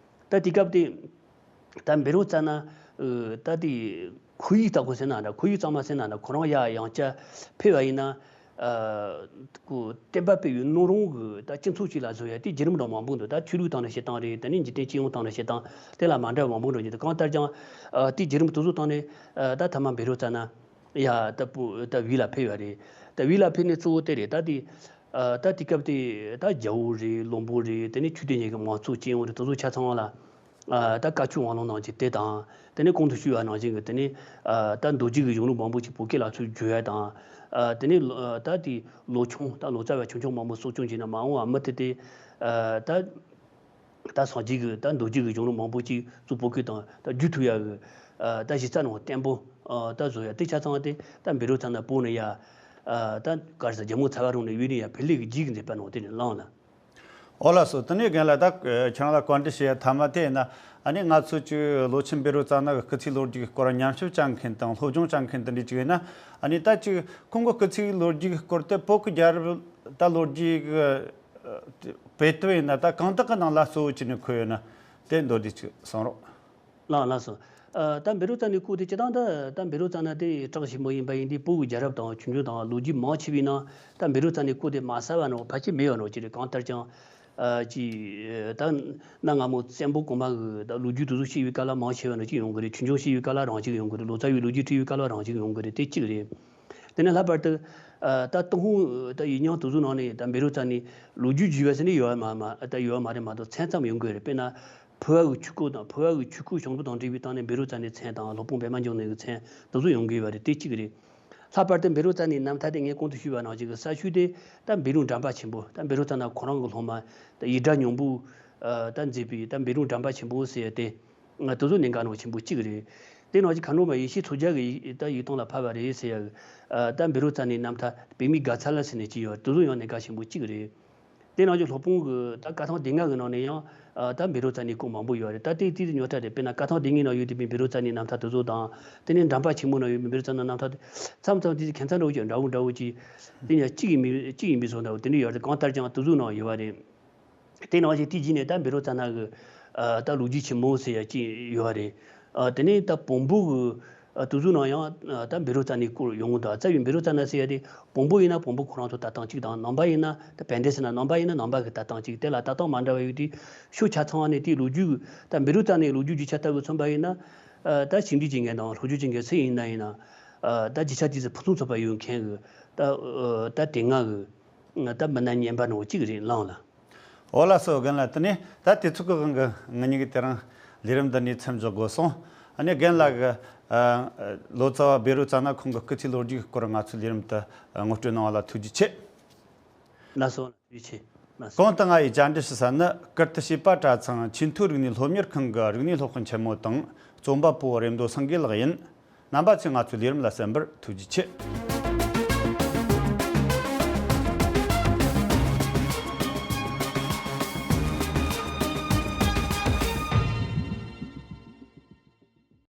ད་དེ་སྐབས་དེ་ད་བཻ་རོ་ཙ་ན་ཨ་ད་དེ་ཁོར་ཡུག་ལྟ་བུ་ཟེར་ན་འདྲ། ཁོར་ཡུག་གཙང་མ་ཟེར་ན་འདྲ། ཁོ་རང་ཡར་ཡང་བསྐྱར་ཕེབས་པ་ཡིན་ན། ཨ་ཁོ་བསྟན་པ་སྤེལ་བའི་སྣུམ་རུང་གི་ད་སྤྱི་ཚོགས་ཅིག་ལ་བཟོ་ཡ་དེ་བརྒྱུད་རིམ་འདྲ་མང་པོ་འདུག་ད་ཆོས་ལུགས་སྟེང་ནས་བཤད་སྟངས་རེད། དེ་ནས་འཇིག་རྟེན་སྤྱི་ཡོངས་སྟེང་ནས་བཤད་སྟངས་དེ་ལ་མ་འདྲ་བ་མང་པོ་འགྲོ་གི་འདུག་གང་ལྟར་ཀྱང་ཨ་དེ་བརྒྱུད་རིམ་དེ་ཚོ་སྟེང་ནས་ཨ་ད་ཐ་མ་བཻ་རོ་ཙ་ན་ཡ་ད་བོད་ད་བོད་ལ་ཕེབས་པ་རེད། ད་བོད་ལ་ཕེབས་ནས་གཙོ་བོ་དེ་རེད། ད་དེ་ཨ་ད་དེ་སྐབས་དེ་ད་རྒྱལ་པོ་རེད། བློན་པོ་རེད། དེ་ནས་ཆོས་དད་གཉིས་ཀྱི་མང་ཚོགས་སྤྱི་ཡོངས་རེད། དེ་ཚོ་ཆ་ཚང་བ་ལ། ཨ་ད་བཀའ་ཆོས་དབང་ལུང་གནང་རྒྱུ་དེ་དང་། དེ་ནས་གོང་དུ་ཞུས་པ་ནང་བཞིན་གྱི་དེ་ནས་ཨ་ད་མདོ་སྒྱུ་གི་གཞུང་ལུགས་མང་པོ་ཅིག་བོད་སྐད་ལ་ཚུར་བསྒྱུར་ཡ་དང་། ཨ་དེ་ནས་ལོ་ཨ་ད་དེ་ལོ་ཆུང་ད་ལོ་ཙཱ་བ་ཆུང་ཆུང་མང་པོ་གསོ་སྐྱོང་བྱས་ནས་མ་འོངས་པ་མུ་མཐུད་དེ་ཨ་ད་ད་སངས་རྒྱས་ཀྱི་ད་མདོ་སྒྱུ་གི་གཞུང་ལུགས་མང་པོ་ཅིག་ཚུར་བོད་སྐད་དང་ད་བསྒྱུར་ཐུབ་ཡ་གི་ཨ་ད་གཞི་རྩ་ནང་བརྟན་པོ་ཨ་ད་བཟོ་ཡ་དེ་ཆ་ཚང་དེ་ད་བཻ་རོ་ཙ་ན་བོད་ནས་ཡ་ཨ་ད་ག་རེ་ཟེར། རྒྱལ་མོ་ཚ་བ་རོང་ནས་བོད་ནས་ཡ་ཕེབས་ལས་ཀྱི་རྗེས་ཀྱི་མཛད་པ་ནང་དེ་ནས་བླངས་ལ། ཨོ་ལགས་སོ། དེ་ནས་རྒན་ལགས་ད་ཁྱེད་རང་ལ་བཀའ་འདྲི་ཞུ་ཡ་མཐའ་མ་དེ་ཡིན་ན། ཨ་ནི་ང་ཚོ་ཅིག་ལོ་ཆེན་བཻ་རོ་ཙ་ན་གི་སྐུ་ཚེའི་ལོ་རྒྱུས་ཀྱི་སྐོར་ཉམས་ཞིབ་བྱ་མཁན་དང་སློབ་སྦྱོང་བྱ་མཁན་དེ་འདྲ་ཅིག་ཡིན་ན། ཨ་ནི་ད་ཅིག་ཁོང་གི་སྐུ་ཚེའི་ལོ་རྒྱུས་ཀྱི་སྐོར་དེ་བོད་ཀྱི་རྒྱལ་རབས་ད་ལོ་རྒྱུས་ཀྱི་དཔེ་དེབ་ཡིན་ན་ད་གང་དག་གི་ནང་ལ་གཙོ་བོ་བྱས་ནས་འཁོད་ཡོད་ན་དེ་མདོར་བསྡུས་ཅིག་གསུང་རོགས། ལགས་ལགས་སོ། ཨ་ད་བཻ་རོ་ཙ་ནའི་སྐོར་དེ་སྤྱིར་བཏང་ད་ད་བཻ་རོ་ཙ་ན་དེ་གྲགས་ཆེན་པོ་ཡིན་པ་ཡིན་དུས། བོད་ཀྱི་རྒྱལ་རབས་དང་ཆོས་འབྱུང་དང་ལོ་རྒྱུས་མང་ཆེ་བའི་ནང་ད་བཻ་རོ་ཙ་ནའི་སྐོར་དེ་མ་གསལ་བ་ནོ་ཕལ་ཆེར་མེད་པ་ནོ་ཅི་རེད། གང་ལྟར་ཀྱང་ཨ་ཅི་ད་གནའ་སྔ་མོ་བཙན་པོ་གོང་མ་གི་ད་ལོ་རྒྱུས་དེ་ཚོ་བཤད་པའི་སྐབས་ལ་མང་ཆེ་བ་ནོ་ཅི་ཡོང་གི་རེད། ཆོས་འབྱུང་བཤད་པའི་སྐབས་ལ་རང་ཅིག་ཡོང་གི་རེད། ལོ་ཙཱ་བའི་ལོ་རྒྱུས་བྲིས་པའི་སྐབས་ལ་རང་ཅིག་ཡོང་གི་རེད། དེ་གཅིག་རེད། དེ་ནས་ལྷག་པར་དུ་ཨ་ད་ཏུན་ཧོང་ད་ཡིག་རྙིང་དེ་ཚོའི་ནང་ནས་ད་བཻ་རོ་ཙ་ནའི་ལོ་རྒྱུས་བརྗོད་པ་ཟེར་ནས་ཡོད་པ་མ་མ་ད་ཡོད་པ་མ་རེད་མ་གཏོགས་མཚན་ཙམ་ཡོང་གི་རེད། དཔེར་ན། ཕུ་བ་གི་ཆོས་སྐོར་དང་། ཕུ་བ་གི་ཆོས་སྐོར་བྱང་བུ་དང་འབྲེལ་བའི་སྟེང་ནས་བཻ་རོ་ཙ་ནའི་མཚན་དང་། སློབ་དཔོན་པདྨ་འབྱུང་གནས་ཀྱི་མཚན་དེ་ཚོ་ཡོང་གི་ཡོད་པ་རེད། དེ་གཅིག་རེད། ལྷག་པར་དུ་བཻ་རོ་ཙ་ནའི་རྣམ་ཐར་དེ་ངས་གོང་དུ་ཞུས་པ་ནང་བཞིན་གྱི་གསར་ཤོས་དེ་ད་བཻ་རོ་འགྲན་པ་ཆེན་པོ། ད་བཻ་རོ་ཙ་ན་ཁོ་རང་གི་སློབ་མ་ད་ཡིག་སྒྲ་སྙིང་པོས་ཨ་ད་མཛད་པའི་ད་བཻ་རོ་འགྲན་པ་ཆེན་པོ་ཟེར་ཡ་དེ། ང་དེ་ཚོ་གནད་འགག་ནང་ཆེན་པོ་གཅིག་རེད། དེ་ནང་བཞིན་མཁའ་འགྲོ་མ་ཡེ་ཤེས་མཚོ་རྒྱལ་གྱི་ད་ཡིག་ཐང་ལ་ཕབ་པ་རེད་ཟེར་ཡ་གི་ཨ་ད་བཻ་རོ་ཙ་ནའི་རྣམ་ཐར་པདྨའི་དགའ་ཚལ་ཟེར་ནས་ཅིག་ཡོད། དེ་ཚོ་ཡང་གནད་འགག་ཆེན་པོ་གཅིག་རེད། དེ་ནང་བཞིན་སློབ་དཔོན་གྱི་ད་བཀའ་ཐང་སྡེ་ལྔ་གི་ནང་ནས་ཡང་ཨ་ད་བཻ་རོ་ཙ་ནའི་སྐོར་མང་པོ་ཡོད་རེད། ད་དེ་དེ་རྙོག་དྲ་རེད། དཔེར་ན་བཀའ་ཐང་སྡེ་ལྔའི་ནང་ཡོད་བསྡད་པའི་བཻ་རོ་ཙ་ནའི་རྣམ་ཐར་དེ་ཚོ་དང་། དེ་ནས་འགྲན་པ་ཆེན་མོ་ནང་ཡོད་པའི་བཻ་རོ་ཙ་ན་རྣམ་ཐར་དེ་མཚམས་མཚམས་དེ་ཁྱད་མཚར་འདྲ་བོ་ཅིག་འདྲ་བོ་འདྲ་བོ་ཅིག་དེ་ཡང་གཅིག་ཡིན་མིན་གཅིག་ཡིན་པའི་བཟོ་འདྲ་བོ་དེ་འདྲ་ཡོད་རེད། གང་ལྟར་ཀྱང་དེ་ཚོའི་ནང་ཡོད་པ་རེད། དེ་ནང་བཞིན་དེའི་རྗེས་ནས་ད་བཻ་རོ་ཙ་ན་གི་ཨ་ད་ལོ་རྒྱུས་ཆེན་མོ་ཟེར་ཡ་ཅིག་ཡོད་པ་རེད། ཨ་དེ་ནས་ད་བོན་པོ་གི་ཨ་དེ་ཚོའི་ནང་ཡང་ཨ་ད་བཻ་རོ་ཙ་ནའི་སྐོར་ཡོང་གི་འདུག་རྩ་བའི་བཻ་རོ་ཙ་ན་ཟེར་ཡ་དེ་བོན་པོ་ཡིན་ན་བོན་པོ་ཁོ་རང་ཚོ་ལྟ་སྟངས་གཅིག་དང་། ནང་པ་ཡིན་ན་ད་བན་དེ་ཟེར་ན་ནང་པ་ཡིན་ན་ནང་པ་གི་ལྟ་སྟངས་གཅིག་དེ་ལ་ལྟ་སྟངས་མ་འདྲ་བ་ཡོད་དུས། ཕྱོགས་ཆ་ཚང་བ་ནས་དེའི་ལོ་རྒྱུས་ད་བཻ་རོ་ཙ་ནའི་ལོ་རྒྱུས་རྒྱུ་ཆ་ལྟ་བུ་མཚོན་པ་ཡིན་ན། ཨ་ད་ཆིག་འགྲིལ་གྱི་ངན་དང་ལྷོ་བརྒྱུད་ཀྱི་ངན་སུ་ཡིན་ན་ཡིན་ན། ཨ་ད་རྒྱུ་ཆ་དེ་ཚོ་ཕུན་སུམ་ཚོགས་པ་ཡོད་མཁན་གི་ད་ཨ་ད་དེ་སྔ་གི་ད་མི་སྣ་རྙིང་པ་ནང་གཅིག་རེད་ལགས་ལ། འོ་ལགས་སོ། རྒན་ལགས། དེ་ནས་ད་དུས་ཚོད་ཀྱི་དབང་གིས་ང་གཉིས་ཀྱིས་དེ་རིང་ལས་རིམ་འདི་ནས་མཚམས་འཇོག་དགོས་སོང་། ཨ་ནི་རྒན་ལགས་ཀྱིས་ཨ་ལོ་ཙཱ་བ་བཻ་རོ་ཙ་ན་ཁོང་གི་སྐུ་ཚེའི་ལོ་རྒྱུས་ཀྱི་སྐོར་ང་ཚོའི་ལས་རིམ་དུ་ངོ་སྤྲོད་གནང་བ་ལ་ཐུགས་རྗེ་ཆེ། ལགས་སོ། ཐུགས་རྗེ་ཆེ། ལགས་སོ། གོང་དུ་ང་ཡིས་བཅར་འདྲི་ཞུ་ས་ནི་ཀིརྟི་བྱེས་པ་གྲྭ་ཚང་ཆེས་མཐོའི་རིག་གནས་སློབ་གཉེར་ཁང་གི་རིག་གནས་སློབ་དཔོན་ཆེན་མོ་དང་རྩོམ་པ་པོ་རེམ་མདོ་སེང་གེ་ལགས་ཡིན། རྣམ་པ་ཚོས་ང་ཚོའི་ལས་རིམ་ལ་གསན་པར་ཐུགས་རྗེ་ཆེ།